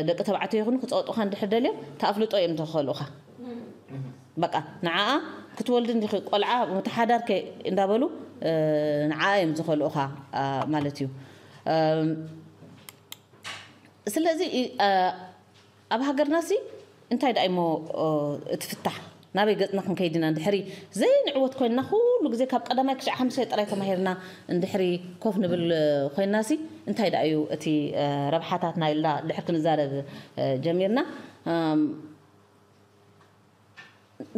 ደቂ ተባዕትዮ ይኹን ክፀቐጡካ እንድሕር ደልዮም ተኣፍልጦ እዮም ተኸልኡኻ። በቃ ንዓኣ ክትወልዲ እንዲኺ ቆልዓ መተሓዳርከ እንዳበሉ እ፣ ንዓኣ እዮም ዝኸልኡኻ ኣ፣ ማለት እዩ። እም፣ ስለዚ እ፣ ኣብ ሃገርና ሲ እንታይ ደኣ እሞ እ፣ እቲ ፍታሕ ናበይ ገፅና ክንከይድ ኢና እንድሕሪ ዘይንዕወት ኮይንና ኩሉ ግዜ ካብ ቀዳማይ ክሻዕ ሓምሳይ ጥራይ ተማሂርና እንድሕሪ ኮፍ ንብል እ፣ ኮይንና ሲ እንታይ ደኣ እዩ እቲ እ፣ ረብሓታትና ኢልና ድሕር ክንዛረብ እ፣ ጀሚርና እም፣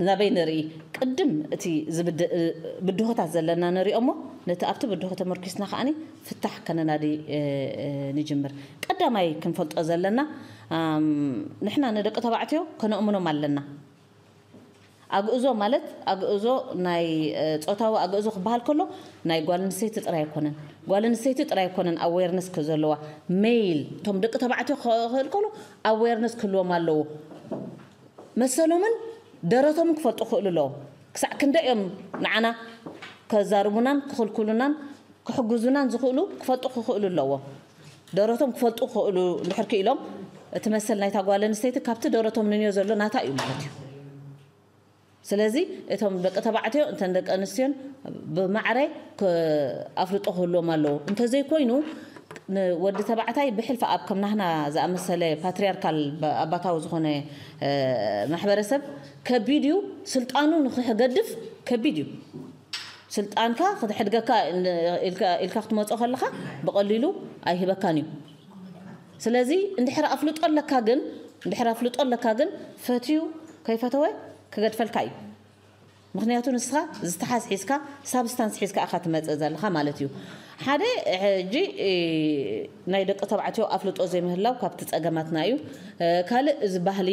ናበይ ንርኢ? ቅድም እቲ ዝብድ- ብድሆታት ዘለና ንሪኦ እሞ ነቲ ኣብቲ ብድሆ ተመርኪስና ከዓኒ ፍታሕ ከነናዲ እ፣ እ፣ ንጅምር። ቀዳማይ ክንፈልጦ ዘለና ኣም፣ ንሕና ንደቂ ተባዕትዮ ከነእምኖም ኣለና። ኣግእዞ ማለት ኣግእዞ ናይ እ፣ ጾታዊ ኣግእዞ ክበሃል ከሎ ናይ ጓል ኣንስተይቲ ጥራይ ኣይኮነን። ጓል ኣንስተይቲ ጥራይ ኣይኮነን ኣዌርነስ ዘለዋ ሜይል እቶም ደቂ ተባዕትዮ ክኽእል ከሎ ኣዌርነስ ክህልዎም ኣለዎ። መሰሎምን ደረቶም ክፈልጡ ክኽእሉ ኣለዎም። ክሳዕ ክንደይ እዮም ንዓና ከዛርቡናን ክኽልክሉናን ክሕግዙናን ዝኽእሉ ክፈልጡ ክኽእሉ ኣለዎም። ደረቶም ክፈልጡ ክኽእሉ እንድሕር ክኢሎም እቲ መሰል ናይታ ጓል ኣንስተይቲ ካብቲ ደረቶም ንንዮ ዘሎ ናታ እዩ ማለት እዩ። ስለዚ እቶም ደቂ ተባዕትዮ እንተን ደቂ ኣንስትዮን ብማዕረ ክ- ኣፍልጦ ክህልዎም ኣለዎ። እንተዘይኮይኑ ንወዲ ተባዕታይ ብሕልፊ ኣብ ከም ናህና ዝኣመሰለ ፓትሪያርካል ብ- ኣባታዊ ዝኾነ እ፣ ማሕበረሰብ ከቢድ እዩ። ስልጣኑ ንክገድፍ ከቢድ እዩ። ስልጣንካ ክትሕድገካ ኢልካ ኢልካ ክትመፆ ከለካ ብቐሊሉ ኣይህበካን እዩ። ስለዚ እንድሕር ኣፍልጦ ኣለካ ግን እንድሕር ኣፍልጦ ኣለካ ግን ፈትዩ ከይፈተወ ክገድፈልካ እዩ። ምክንያቱ ንስኻ ዝተሓዝ ሒዝካ ሳብስታንስ ሒዝካ ኢኻ ትመፅእ ዘለኻ ማለት እዩ። ሓደ ሕጂ እ፣ ናይ ደቂ ተባዕትዮ ኣፍልጦ ዘይምህላው ካብቲ ፀገማትና እዩ። እ፣ ካልእ እዚ ባህሊ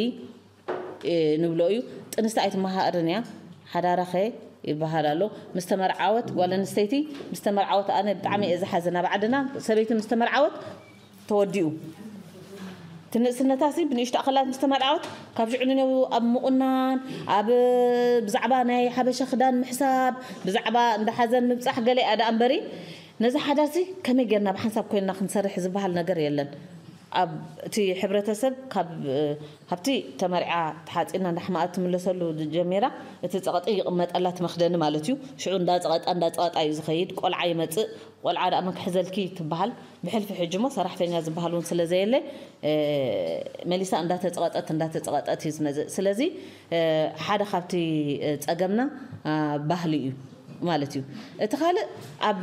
እ፣ ንብሎ እዩ። ጥንስቲ ኣይትመሃርን እያ ሓዳራኸ ይበሃል ኣሎ። ምስ ተመርዓወት ጓል ኣንስተይቲ ምስ ተመርዓወት ኣነ ብጣዕሚ እየ ዝሓዝን ኣብ ዓድና ሰበይቲ ምስ ተመርዓወት ተወዲኡ። ትንእስነታሲ ብንእሽቶ ኣኸላት ምስ ተመርዓወት ካብ ሽዑ ንነው ኣብ ምቑናን ኣብ ብዛዕባ ናይ ሓበሻ ክዳን ምሕሳብ ብዛዕባ እንዳ ሓዘን ምብጻሕ ገለ እያ ደኣ እምበሪ ነዚ ሓዳሲ ከመይ ጌርና ብሓንሳብ ኮይንና ክንሰርሕ ዝበሃል ነገር የለን። ኣብ እቲ ሕብረተሰብ ካብ ካብቲ ተመርዓ ተሓጺና እንዳሕማቐት ትምለሰሉ ጀሚራ እቲ ጸቐጢ ይቕመጠላ ትመኽደኒ ማለት እዩ። ሽዑ እንዳጸቐጣ እንዳጸቐጣ እዩ ዝኸይድ። ቆልዓ ይመጽእ። ቆልዓ ደኣ መን ክሕዘልኪ ትበሃል። ብሕልፊ ሕጂ እሞ ሰራሕተኛ ዝበሃል እውን ስለ ዘየለ መሊሳ እንዳተፀቐጠት እንዳተፀቐጠት እዩ ዝመፅእ። ስለዚ ሓደ ካብቲ ፀገምና ባህሊ እዩ ማለት እዩ። እቲ ካልእ ኣብ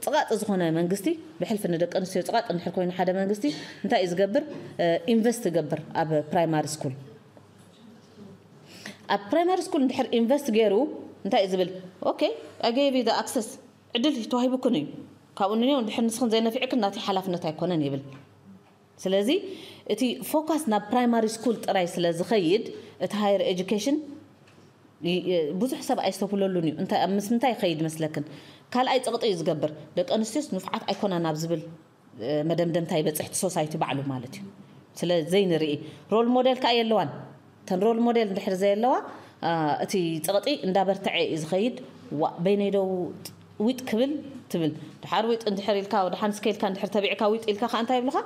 ፀቓጢ ዝኾነ መንግስቲ ብሕልፊ ንደቂ ኣንስትዮ ፀቓጢ እንድሕር ኮይኑ ሓደ መንግስቲ እንታይ እዩ ዝገብር? ኢንቨስት ይገብር ኣብ ፕራይማሪ ስኩል። ኣብ ፕራይማሪ ስኩል እንድሕር ኢንቨስት ገይሩ እንታይ እዩ ዝብል? ኦኬ፣ I gave you the access፣ ዕድል ተዋሂቡክን እዩ። ካብኡ ንዮ እንድሕር ንስኽን ዘይነፊዕክን ናተይ ሓላፍነት ኣይኮነን ይብል። ስለዚ እቲ ፎካስ ናብ ፕራይማሪ ስኩል ጥራይ ስለ ዝኸይድ እቲ ሃየር ኤጁኬሽን ብዙሕ ሰብ ኣይስተብህለሉን እዩ። እንታይ ኣብ ምስ ምንታይ ይኸይድ መስለክን? ካልኣይ ጸቕጢ እዩ ዝገብር። ደቂ ኣንስትዮስ ንፉዓት ኣይኮናን ኣብ ዝብል መደምደምታ ይበጽሕ እቲ ሶሳይቲ ባዕሉ ማለት እዩ። ስለ ዘይንርኢ ሮል ሞዴል ከኣ የለዋን። እተን ሮል ሞዴል እንድሕር ዘየለዋ እቲ ጸቕጢ እንዳበርተዐ እዩ ዝኸይድ። ዋ በይነይ ዶ ዊጥ ክብል ትብል። ድሓር ዊጥ እንድሕር ኢልካ ደሓን ስከ ኢልካ እንድሕር ተቢዕካ ዊጥ ኢልካ ከኣ እንታይ ይብልኻ?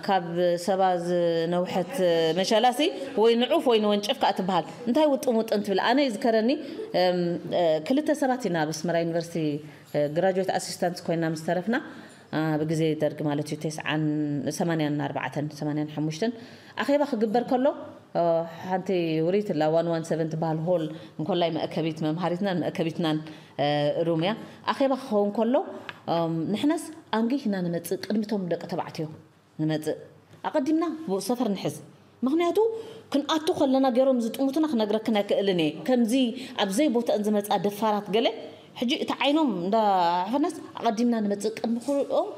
ካብ ሰባ ዝነውሐት መሸላሲ ወይ ንዑፍ ወይ ንወንጭፍ ከኣ ትበሃል። እንታይ ውጥም ውጥም ትብል? ኣነ ይዝከረኒ ክልተ ሰባት ኢና ኣብ ኣስመራ ዩኒቨርሲቲ ግራጁዌት ኣሲስታንት ኮይና ምስ ተረፍና ብግዜ ደርግ ማለት እዩ ተስዓን ሰማንያን ኣርባዕተን ሰማንያን ሓሙሽተን ኣኼባ ክግበር ከሎ ሓንቲ ውሪት ላ ዋን ዋን ሰቨን ትበሃል ሆል እንኮላይ መእከቢት መምሃሪትናን መእከቢትናን ሩም እያ። ኣኼባ ክኸውን ከሎ ንሕናስ ኣንጊህና ንመጽእ ቅድሚቶም ደቂ ተባዕትዮ ንመጽእ ኣቐዲምና ብኡ ሰፈር ንሕዝ። ምኽንያቱ ክንኣቱ ከለና ገይሮም ዝጥሙትና ክነግረክን ኣይክእልን እየ። ከምዚ ኣብ ዘይቦተአን ዝመጻ ደፋራት ገለ ሕጂ እቲ ዓይኖም እንዳ ሓፈናስ ኣቐዲምና ንመጽእ ቅድሚ ኩኦም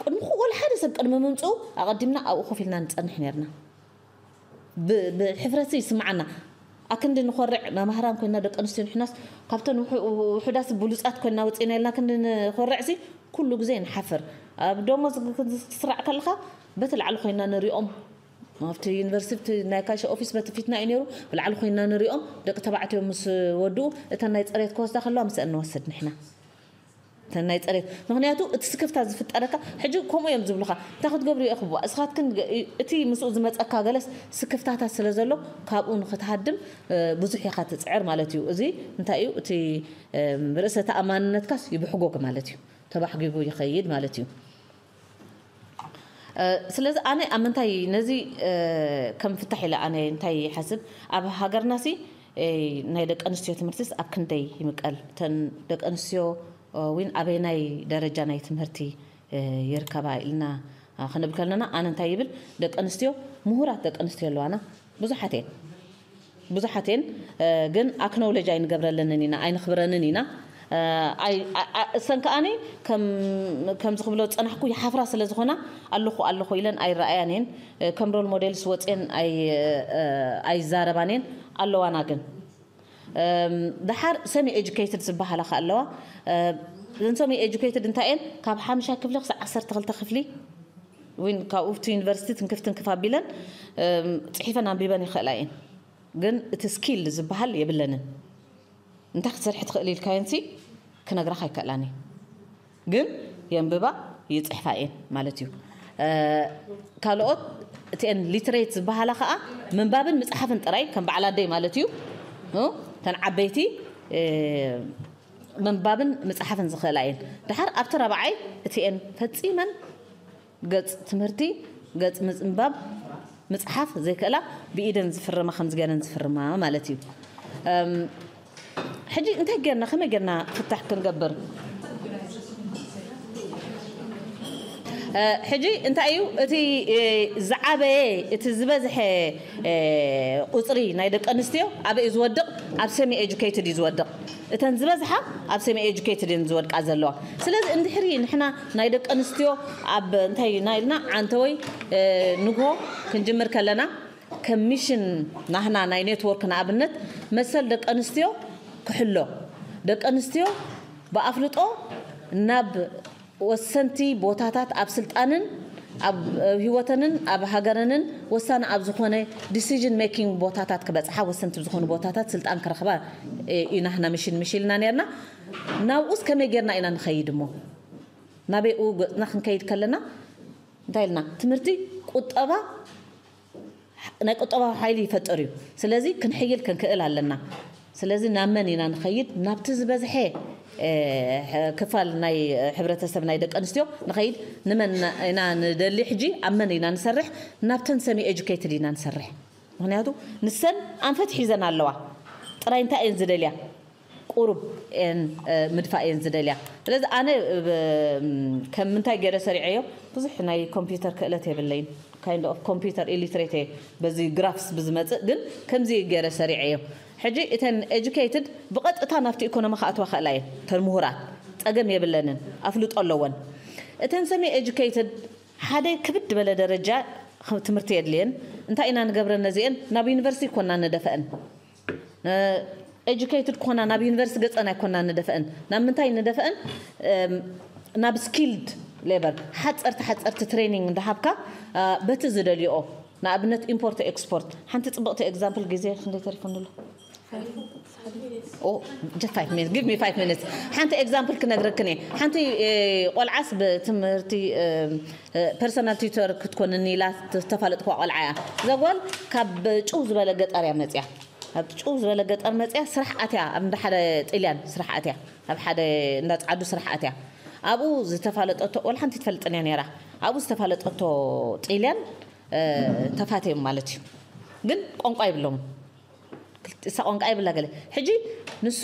ቅድሚ ኩ ወላ ሓደ ሰብ ቅድሚ ምምጽኡ ኣቐዲምና ኣብኡ ኮፍ ኢልና ንጸንሕ ነርና። ብሕፍረት ይስምዓና። ኣክንዲ ንኾርዕ መማህራን ኮይና ደቂ ኣንስትዮ ንሕናስ ካብተን ውሑዳት ብሉጻት ኮይና ወጺና ኢልና ክንዲ ንኾርዕ ሲ ኩሉ ግዜ ንሓፍር። ኣብ ደሞዝ ክትስራዕ ከለኻ በቲ ላዕሊ ኮይና ንሪኦም ኣብቲ ዩኒቨርሲቲ ናይ ካሽ ኦፊስ በቲ ፊትና እዩ ነይሩ። ብላዕሊ ኮይና ንሪኦም ደቂ ተባዕትዮ ምስ ወድኡ እተን ናይ ፅሬት ክወስዳ ከለዋ ምስአን ንወስድ ንሕና። እተን ናይ ፅሬት ምክንያቱ እቲ ስክፍታ ዝፍጠረካ ሕጂ ከምኡ እዮም ዝብሉካ እንታይ ክትገብሩ ኢኹ እስኻትክን እቲ ምስኡ ዝመፀካ ገለስ ስክፍታታት ስለ ዘሎ ካብኡ ንክትሃድም ብዙሕ ኢኻ ትፅዕር ማለት እዩ። እዚ እንታይ እዩ እቲ ርእሰ ተኣማንነትካስ ይብሕጎግ ማለት እዩ። ተባሕጊጉ ይኸይድ ማለት እዩ። ስለዚ ኣነ ኣብ ምንታይ ነዚ ከም ፍታሕ ኢለ ኣነ እንታይ ይሓስብ ኣብ ሃገርናሲ ናይ ደቂ ኣንስትዮ ትምህርትስ ኣብ ክንደይ ይምቀል? እተን ደቂ ኣንስትዮ እውን ኣበይናይ ደረጃ ናይ ትምህርቲ ይርከባ ኢልና ክንብል ከለና ኣነ እንታይ ይብል ደቂ ኣንስትዮ ምሁራት ደቂ ኣንስትዮ ኣለዋና ብዙሓት እየን ብዙሓት እየን ግን ኣክኖውለጅ ኣይንገብረለንን ኢና ኣይንኽብረንን ኢና። እሰን ከኣኒ ከምዚ ክብሎ ዝፀናሕኩ ይሓፍራ ስለ ዝኾና ኣለኹ ኣለኹ ኢለን ኣይረኣያን እየን። ከም ሮል ሞዴልስ ወፅየን ኣይዛረባን እየን ኣለዋና ግን ደሓር ሰሚ ኤጁኬትድ ዝበሃላ ከ ኣለዋ። እዘን ሰሚ ኤጁኬትድ እንታይ እየን ካብ ሓምሻይ ክፍሊ ክሳብ ዓሰርተ ክልተ ክፍሊ ወይ ካብኡ ዩኒቨርሲቲ ትንክፍ ትንክፍ ኣቢለን ፅሒፈን ኣንቢበን ይኽእላ እየን። ግን እቲ ስኪል ዝበሃል የብለንን። እንታይ ክትሰርሒ ትኽእል ኢልካየንሲ ክነግራኻ ኣይከእላን እየ። ግን የንብባ ይፅሕፋ እየን ማለት እዩ። ካልኦት እቲአን ሊትሬት ዝበሃላ ከዓ ምንባብን ምፅሓፍን ጥራይ ከም በዓል ኣደይ ማለት እዩ። ተን ዓበይቲ ምንባብን ምፅሓፍን ዝኽእላ እየን። ድሓር ኣብቲ ረብዓይ እቲአን ፈፂመን ገጽ ትምህርቲ፣ ገጽ ምጽንባብ፣ ምጽሓፍ ዘይክእላ ብኢደን ዝፍርማ ከምዚ ገይረን ዝፍርማ ማለት እዩ። ሕጂ እንታይ ጌርና ከመይ ጌርና ፍታሕ ክንገብር? ሕጂ እንታይ እዩ እቲ ዝዓበየ እቲ ዝበዝሐ ቁፅሪ ናይ ደቂ ኣንስትዮ ኣበይ እዩ ዝወድቕ? ኣብ ሰሚ ኤጁኬትድ እዩ ዝወድቕ። እተን ዝበዝሓ ኣብ ሰሚ ኤጁኬትድ እየን ዝወድቃ ዘለዋ። ስለዚ እንድሕሪ ንሕና ናይ ደቂ ኣንስትዮ ኣብ እንታይ ኢና ኢልና ዓንተወይ ንግሆ ክንጅምር ከለና ከም ሚሽን ናህና ናይ ኔትወርክ ንኣብነት መሰል ደቂ ኣንስትዮ ክሕሎ ደቂ ኣንስትዮ ብኣፍልጦ ናብ ወሰንቲ ቦታታት ኣብ ስልጣንን ኣብ ህይወተንን ኣብ ሃገረንን ወሳኒ ኣብ ዝኾነ decision making ቦታታት ክበፅሓ፣ ወሰንቲ ዝኾኑ ቦታታት ስልጣን ክረኽባ ኢና ሕና ምሽል ምሽልና ነርና። ናብኡስ ከመይ ጌርና ኢና ንኸይድ እሞ? ናበይኡ ገፅና ክንከይድ ከለና እንታይ ኢልና? ትምህርቲ ቁጠባ ናይ ቁጠባዊ ሓይሊ ይፈጥር እዩ። ስለዚ ክንሕይል ክንክእል ኣለና። ስለዚ ናብ መን ኢና ንኸይድ? ናብቲ ዝበዝሐ ክፋል ናይ ሕብረተሰብ ናይ ደቂ ኣንስትዮ ንኸይድ። ንመን ኢና ንደሊ ሕጂ? ኣብ መን ኢና ንሰርሕ? ናብተን semi educated ኢና ንሰርሕ። ምክንያቱ ንሰን ኣንፈት ሒዘን ኣለዋ። ጥራይ እንታይ እየን ዝደልያ? ቁሩብ እየን ምድፋእ እየን ዝደልያ። ስለዚ ኣነ ከም ምንታይ ገይረ ሰሪዐዮ? ብዙሕ ናይ ኮምፒውተር ክእለት የብለይን። Kind of computer illiterate እየ። በዚ ግራፍስ ብዝመፅእ ግን ከምዚ ገይረ ሰሪዐዮ። ሕጂ እተን educated ብቐጥታ ናብቲ ኢኮኖሚ ክኣትዋ ክእላ እየን። እተን ምሁራት ፀገም የብለንን፣ ኣፍልጦ ኣለወን። እተን semi educated ሓደ ክብድ በለ ደረጃ ትምህርቲ የድልየን። እንታይ ኢና ንገብረን ነዚአን? ናብ ዩኒቨርሲቲ ኮና ንደፈአን። Educated ኮና ናብ ዩኒቨርሲቲ ገፀን ኣይኮና ንደፈአን። ናብ ምንታይ ንደፈአን? ናብ skilled labour፣ ሓፀርቲ ሓፀርቲ training እንዳሃብካ በቲ ዝደልዮ፣ ንኣብነት import export። ሓንቲ ፅብቕቲ example፣ ግዜ ክንደይ ተሪፉ ኣሎ? Oh, just five minutes, give me five minutes። ሓንቲ example ክነግረክን እየ። ሓንቲ ቆልዓስ ብትምህርቲ personal tutor ክትኮንኒ ኢላ ዝተፋለጥኩዋ ቆልዓ እያ። እዛ ጓል ካብ ጭው ዝበለ ገጠር እያ መፅያ። ኣብ ጭው ዝበለ ገጠር መፅያ ስራሕ ኣትያ፣ ኣብ እንዳ ሓደ ጥልያን ስራሕ ኣትያ፣ ኣብ ሓደ እንዳ ፃዓዱ ስራሕ ኣትያ። ኣብኡ ዝተፋለጠቶ፣ ወላ ሓንቲ ትፈልጥን እያ ነይራ። ኣብኡ ዝተፋለጠቶ ጥልያን ተፋትዮም ማለት እዩ። ግን ቋንቋ ይብሎም። እሳ ቋንቋ ይብላ ገለ። ሕጂ ንሱ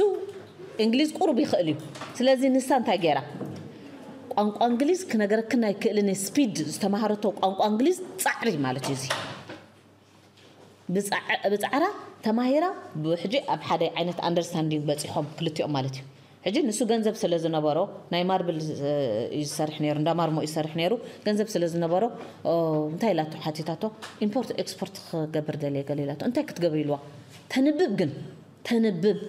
እንግሊዝ ቁሩብ ይኽእል እዩ። ስለዚ ንሳ እንታይ ገይራ? ቋንቋ እንግሊዝ ክነገረክን ኣይክእልን እየ። ስፒድ ዝተማሃረቶ ቋንቋ እንግሊዝ ፃዕሪ ማለት እዩ። እዚ ብፃዕራ ተማሂራ ሕጂ ኣብ ሓደ ዓይነት understanding በፂሖም ክልቲኦም ማለት እዩ። ሕጂ ንሱ ገንዘብ ስለ ዝነበሮ ናይ ማርብል እዩ ዝሰርሕ ነይሩ፣ እንዳ ማርሞ እዩ ዝሰርሕ ነይሩ። ገንዘብ ስለ ዝነበሮ እንታይ ኢላቶ ሓቲታቶ? ኢምፖርት ኤክስፖርት ክገብር ደልየ ገለ ኢላቶ። እንታይ ክትገብር ኢልዋ? ተንብብ ግን ተንብብ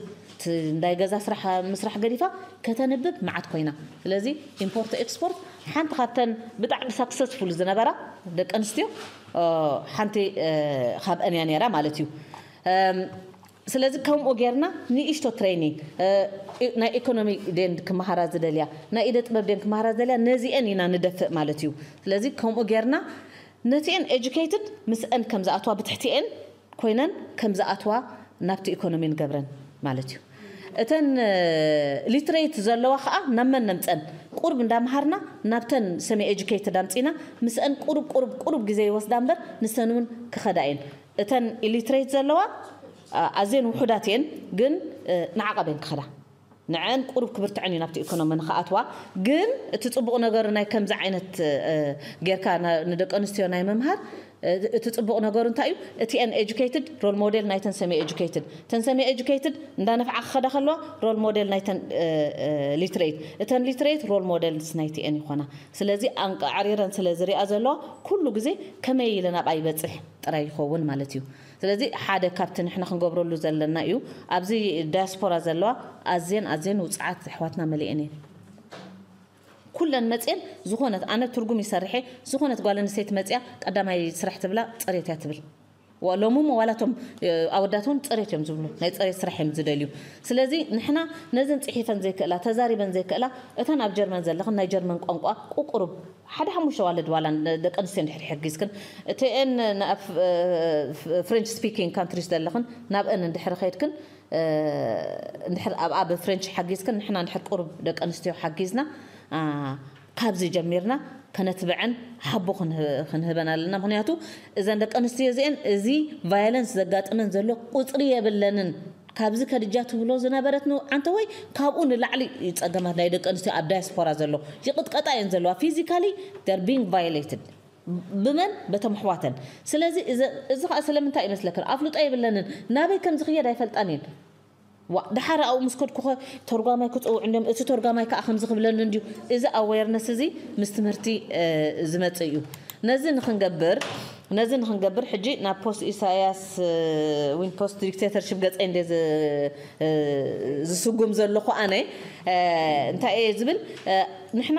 እንዳይ ገዛ ስራሕ ምስራሕ ገዲፋ ከተንብብ መዓት ኮይና። ስለዚ ኢምፖርት ኤክስፖርት ሓንቲ ካብተን ብጣዕሚ ሳክሰስፉል ዝነበራ ደቂ ኣንስትዮ ሓንቲ ካብአን እያ ነይራ ማለት እዩ። ስለዚ ከምኡ ጌርና ንእሽቶ ትሬኒንግ ናይ ኢኮኖሚ ደን ክመሃራ ዝደልያ፣ ናይ ኢደ ጥበብ ደን ክመሃራ ዝደልያ፣ ነዚአን ኢና ንደፍእ ማለት እዩ። ስለዚ ከምኡ ጌርና ነቲአን ኤጁኬትድ ምስአን ከም ዝኣትዋ ብትሕቲአን ኮይነን ከም ዝኣትዋ ናብቲ ኢኮኖሚ ንገብረን ማለት እዩ። እተን ሊትሬት ዘለዋ ከዓ ናብ መን ነምፀን? ቁርብ እንዳምሃርና ናብተን ሰሚ ኤጁኬትድ ኣምፂና ምስአን ቁሩብ ቁሩብ ቁሩብ ግዜ ይወስዳ እምበር ንሰን እውን ክኸዳ እየን። እተን ኢሊትሬት ዘለዋ ኣዝየን ውሑዳት እየን፣ ግን ንዓቐብ እየን ክኸዳ። ንዐን ቁሩብ ክብርትዐን እዩ ናብቲ ኢኮኖሚ ንክኣትዋ። ግን እቲ ፅቡቕ ነገር ናይ ከምዚ ዓይነት ጌርካ ንደቂ ኣንስትዮ ናይ ምምሃር እቲ ፅቡቕ ነገሩ እንታይ እዩ? እቲአን ኤጁኬትድ ሮል ሞዴል ናይተን ሰሚ ኤጁኬትድ፣ እተን ሰሚ ኤጁኬትድ እንዳነፍዓ ክኸዳ ከለዋ ሮል ሞዴል ናይተን ሊትሬት፣ እተን ሊትሬት ሮል ሞዴልስ ናይቲአን ይኾና። ስለዚ ኣንቃዕሪረን ስለ ዝሪኣ ዘለዋ ኩሉ ግዜ ከመይ ኢለ ናብኣ ይበፅሕ ጥራይ ይኸውን ማለት እዩ። ስለዚ ሓደ ካብቲ ንሕና ክንገብረሉ ዘለና እዩ። ኣብዚ ዳያስፖራ ዘለዋ ኣዝየን ኣዝየን ውፅዓት ኣሕዋትና መሊአን እየን። ኩለን መፅየን ዝኾነት ኣነ ትርጉም ይሰርሐ ዝኾነት ጓል ኣንስተይቲ መፅያ ቀዳማይ ስራሕ ትብላ ፅሬት እያ ትብል። ዋ- ሎሚ እሞ ዋላቶም ኣወዳት እውን ፅሬት እዮም ዝብሉ፣ ናይ ፅሬት ስራሕ እዮም ዝደልዩ። ስለዚ ንሕና ነዘን ፅሒፈን ዘይክእላ ተዛሪበን ዘይክእላ እተን ኣብ ጀርመን ዘለኽን ናይ ጀርመን ቋንቋ ቁቁሩብ ሓደ ሓሙሽተ ዋለድ ዋላ ደቂ ኣንስትዮ እንድሕር ሓጊዝክን እተን ናብ ፍሬንች ስፒኪንግ ካንትሪስ ዘለኽን ናብአን እንድሕር ኸይድክን እንድሕር ኣብኣ ብፍሬንች ሓጊዝክን ንሕና እንድሕር ቁሩብ ደቂ ኣንስትዮ ሓጊዝና ካብዚ ጀሚርና ከነትብዐን ሓቦ ክንህበን ኣለና። ምክንያቱ እዘን ደቂ ኣንስትዮ እዚአን እዚ ቫዮለንስ ዘጋጥመን ዘሎ ቁፅሪ የብለንን። ካብዚ ከድጃ ትብሎ ዝነበረት ንዓንተ ወይ ካብኡ ንላዕሊ ጸገማት ናይ ደቂ ኣንስትዮ ኣብ ዳያስፖራ ዘሎ ይቕጥቀጣ እየን ዘለዋ። Physically they're being violated ብመን? በቶም ኣሕዋተን። ስለዚ እዚ ከዓ ስለምንታይ ይመስለክን? ኣፍልጦ የብለንን። ናበይ ከም ዝኽየድ ኣይፈልጣን እየን። ዋ ድሓር ኣብኡ ምስ ከድኩኸ ተርጓማይ ክፅውዕ እንዲዮም፣ እቲ ተርጓማይ ከዓ ከምዚ ክብለኒ እንዲዩ። እዚ ኣዌርነስ እዚ ምስ ትምህርቲ ዝመፅእ እዩ። ነዚ ንክንገብር ነዚ ንክንገብር ሕጂ ናብ ፖስት ኢሳያስ ወይ ፖስት ዲክቴተርሽፕ ገፀይ እንደ ዝስጉም ዘለኹ ኣነ እንታይ እየ ዝብል ንሕና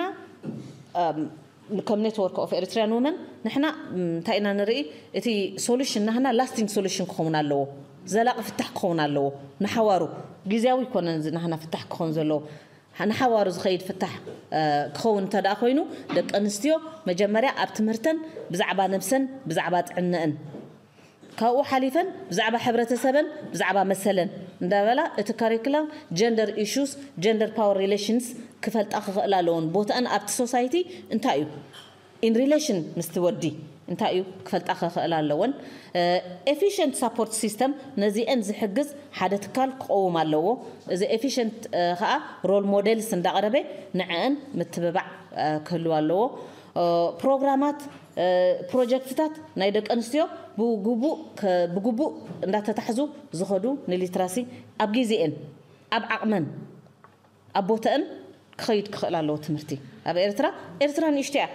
ከም Network of Eritrean Women ንሕና እንታይ ኢና ንርኢ? እቲ solution ናህና lasting solution ክኸውን ኣለዎ፣ ዘላቂ ፍታሕ ክኸውን ኣለዎ። ንሓዋሩ ግዜያዊ ይኮነን ናህና ፍታሕ ክኸውን ዘለዎ፣ ንሓዋሩ ዝኸይድ ፍታሕ ክኸውን እንተ ደኣ ኮይኑ፣ ደቂ ኣንስትዮ መጀመርያ ኣብ ትምህርተን ብዛዕባ ነብሰን፣ ብዛዕባ ጥዕነአን፣ ካብኡ ሓሊፈን ብዛዕባ ሕብረተሰበን ብዛዕባ መሰለን እንዳበላ እቲ curriculum gender issues, gender power relations ክፈልጣ ክኽእላ ኣለዎን። ቦታኣን ኣብቲ society እንታይ እዩ? In relation ምስቲ ወዲ እንታይ እዩ ክፈልጣ ክኽእላ ኣለወን። Efficient support system ነዚአን ዝሕግዝ ሓደ ትካል ክቐውም ኣለዎ። እዚ efficient ከዓ role models እንዳቕረበ ንዕአን ምትብባዕ ክህልው ኣለዎ። ፕሮግራማት፣ ፕሮጀክትታት ናይ ደቂ ኣንስትዮ ብግቡእ እንዳተታሕዙ ዝኸዱ ንሊትራሲ ኣብ ግዜኤን ኣብ ዓቕመን ኣብ ቦተእን ክኸይድ ክኽእል ኣለዎ። ትምህርቲ ኣብ ኤርትራ ኤርትራ ንእሽቶ እያ።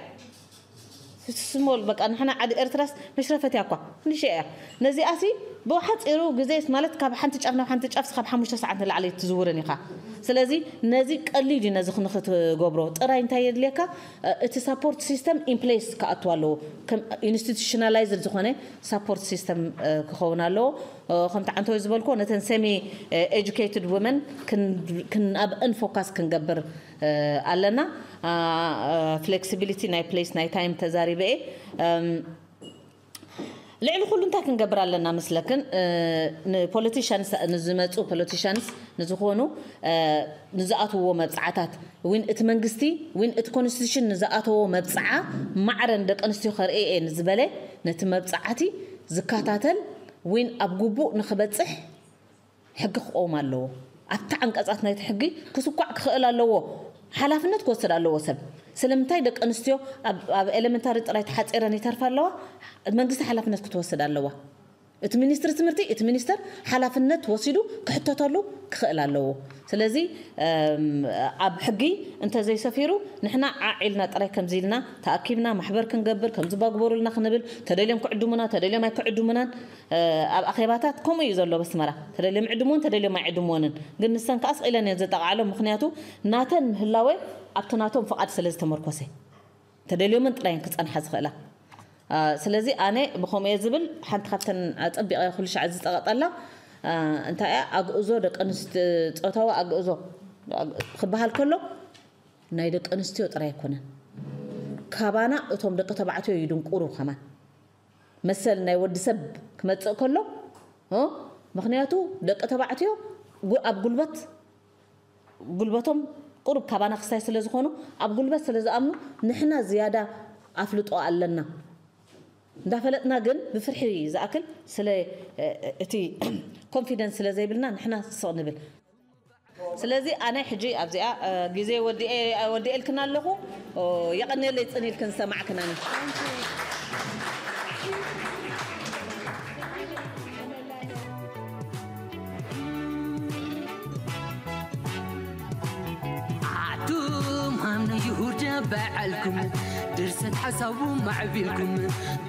ስሞል በቃ ንሕና ዓዲ ኤርትራስ መሽረፈት እያ እኳ ንእሽቶ እያ። ነዚኣሲ ብሓፂሩ ግዜ ማለት ካብ ሓንቲ ጫፍ ናብ ሓንቲ ጫፍ ካብ ሓሙሽተ ሰዓት ንላዕሊ ትዝውርን ኢኻ። ስለዚ ነዚ ቀሊል እዩ። ነዚ ክንክትገብሮ ጥራይ እንታይ የድልየካ? እቲ support system in place ክኣቱ ኣለዎ። ከም institutionalized ዝኾነ support system ክኸውን ኣለዎ። ከምቲ ዓንተወይ ዝበልኮ ነተን semi educated women ክንኣብአን focus ክንገብር ኣለና። Flexibility ናይ place ናይ time ተዛሪበ እየ። ልዕሊ ኩሉ እንታይ ክንገብር ኣለና መስለክን? ንፖለቲሽንስ ንዝመፁ ፖለቲሽንስ ንዝኾኑ ንዝኣትውዎ መብፅዓታት ዊን እቲ መንግስቲ ዊን እቲ ኮንስቲቱሽን ንዝኣተዎ መብፅዓ ማዕረን ደቂ ኣንስትዮ ከርእየ እየ ንዝበለ ነቲ መብፅዓቲ ዝከታተል ዊን ኣብ ግቡእ ንክበፅሕ ሕጊ ክቆም ኣለዎ። ኣብቲ ዓንቀፃት ናይቲ ሕጊ ክስኳዕ ክኽእል ኣለዎ። ሓላፍነት ክወስድ ኣለዎ ሰብ። ስለምንታይ ደቂ ኣንስትዮ ኣብ ኤሌመንታሪ ጥራይ ተሓፂረን ይተርፋ ኣለዋ? መንግስቲ ሓላፍነት ክትወስድ ኣለዋ። እቲ ሚኒስትሪ ትምህርቲ እቲ ሚኒስተር ሓላፍነት ወሲዱ ክሕተተሉ ክኽእል ኣለዎ። ስለዚ ኣብ ሕጊ እንተዘይሰፊሩ ንሕና ዓዕ ኢልና ጥራይ ከምዚ ኢልና ተኣኪብና ማሕበር ክንገብር ከምዚ ባግበሩልና ክንብል ተደልዮም ክዕድሙና ተደልዮም ኣይክዕድሙናን ኣብ ኣኼባታት ከምኡ እዩ ዘሎ በስመራ። ተደልዮም ዕድምዎን ተደልዮም ኣይዕድምዎንን። ግን ንሰን ከኣ ስቕ ኢለን እየን ዘጠቓዕሎ። ምኽንያቱ ናተን ምህላወ ኣብቲ ናቶም ፍቓድ ስለ ዝተመርኮሰ። ተደልዮምን ጥራየን ክጸንሓ ዝኽእላ። ስለዚ ኣነ ብኸምኡ እየ ዝብል። ሓንቲ ካብተን ኣጸቢቐ ኩሉ ሻዕ ዝጸቐጠላ እንታይ እያ? ኣግእዞ ደቂ ኣንስትዮ፣ ጾታዊ ኣግእዞ ክበሃል ከሎ ናይ ደቂ ኣንስትዮ ጥራይ ኣይኮነን። ካባና እቶም ደቂ ተባዕትዮ ይድንቁሩ ከማን። መሰል ናይ ወዲ ሰብ ክመጽእ ከሎ ምኽንያቱ ደቂ ተባዕትዮ ኣብ ጉልበት ጉልበቶም ቁሩብ ካባና ክሳይ ስለ ዝኾኑ ኣብ ጉልበት ስለ ዝኣምኑ ንሕና ዝያዳ ኣፍልጦ ኣለና። እንዳፈለጥና ግን ብፍርሒ ዝኣክል ስለ እቲ ኮንፊደንስ ስለ ዘይብልና ንሕና ስቕ ንብል። ስለዚ ኣነ ሕጂ ኣብዚኣ ግዜ ወዲኤልክን ኣለኹ። የቐንየለይ ጽን ኢልክን ዝሰማዕክናኒ። ኣቱም ሃም ንይሁዳ በዓልኩም ድርሰት ሓሳቡ ማዕቢልኩም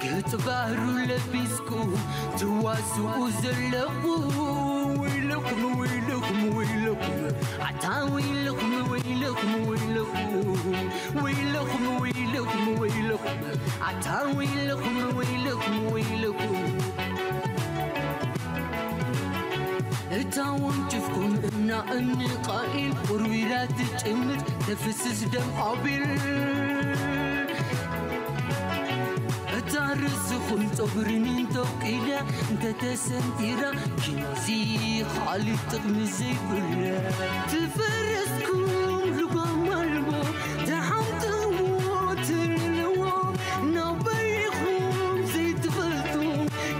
ገጽ ባህሩ ለቢስኩም ትዋስኡ ዘለኹ ወይለኩም ወይለኩም ወይለኩም ኣታ ወይለኩም ወይለኩም ወይለኩም ወይለኩም ወይለኩም ወይለኩም ኣታ ወይለኩም ወይለኩም ወይለኩም እታ ወንጭፍኩም እና እምኒ ቃኢል ቁርቢራ ትጭምር ተፍስስ ደም ኣቢል እታ ርእስኹም ጸጉሪ ንንተውቂላ እንተተሰንጢራ ኪኖዚ ኻሊእ ጥቕሚ ዘይብላ ትፈረስኩም ልጓም ኣልቦ ተሓምጥዎ ትልልዎ ናበይኹም ዘይትፈልጡ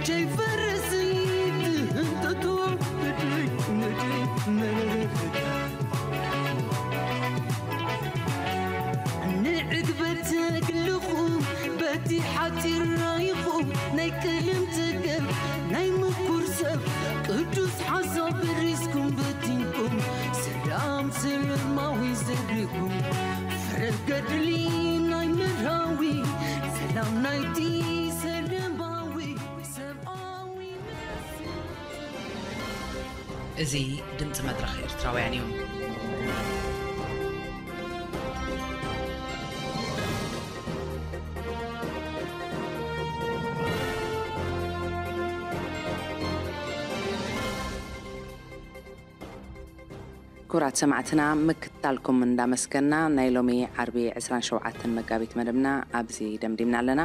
ከይፈረስ ዘይትህንጠጡ ንዕግበት ተግልኹም በቲ ሓፂር ራይኹም ናይ ቀለም ተገብ ናይ ምኩር ሰብ ቅዱስ ሓሳብ በሪስኩም በቲንኩም ሰላም ሰለማዊ ዘሪኩም ፍረ ገድሊ ናይ ምድራዊ ሰላም ናይቲ ሰለማዊ ሰብኣዊ እዚ ድምፂ መድረኽ ኤርትራውያን እዩ። ክቡራት ሰማዕትና፣ ምክትታልኩም እንዳመስገና፣ ናይ ሎሚ ዓርቢ ዕስራን ሸውዓተን መጋቢት መደብና ኣብዚ ደምዲምና ኣለና።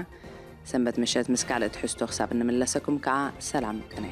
ሰንበት ምሸት ምስ ካልእ ትሕዝቶ ክሳብ እንምለሰኩም ከዓ ሰላም ቅነ።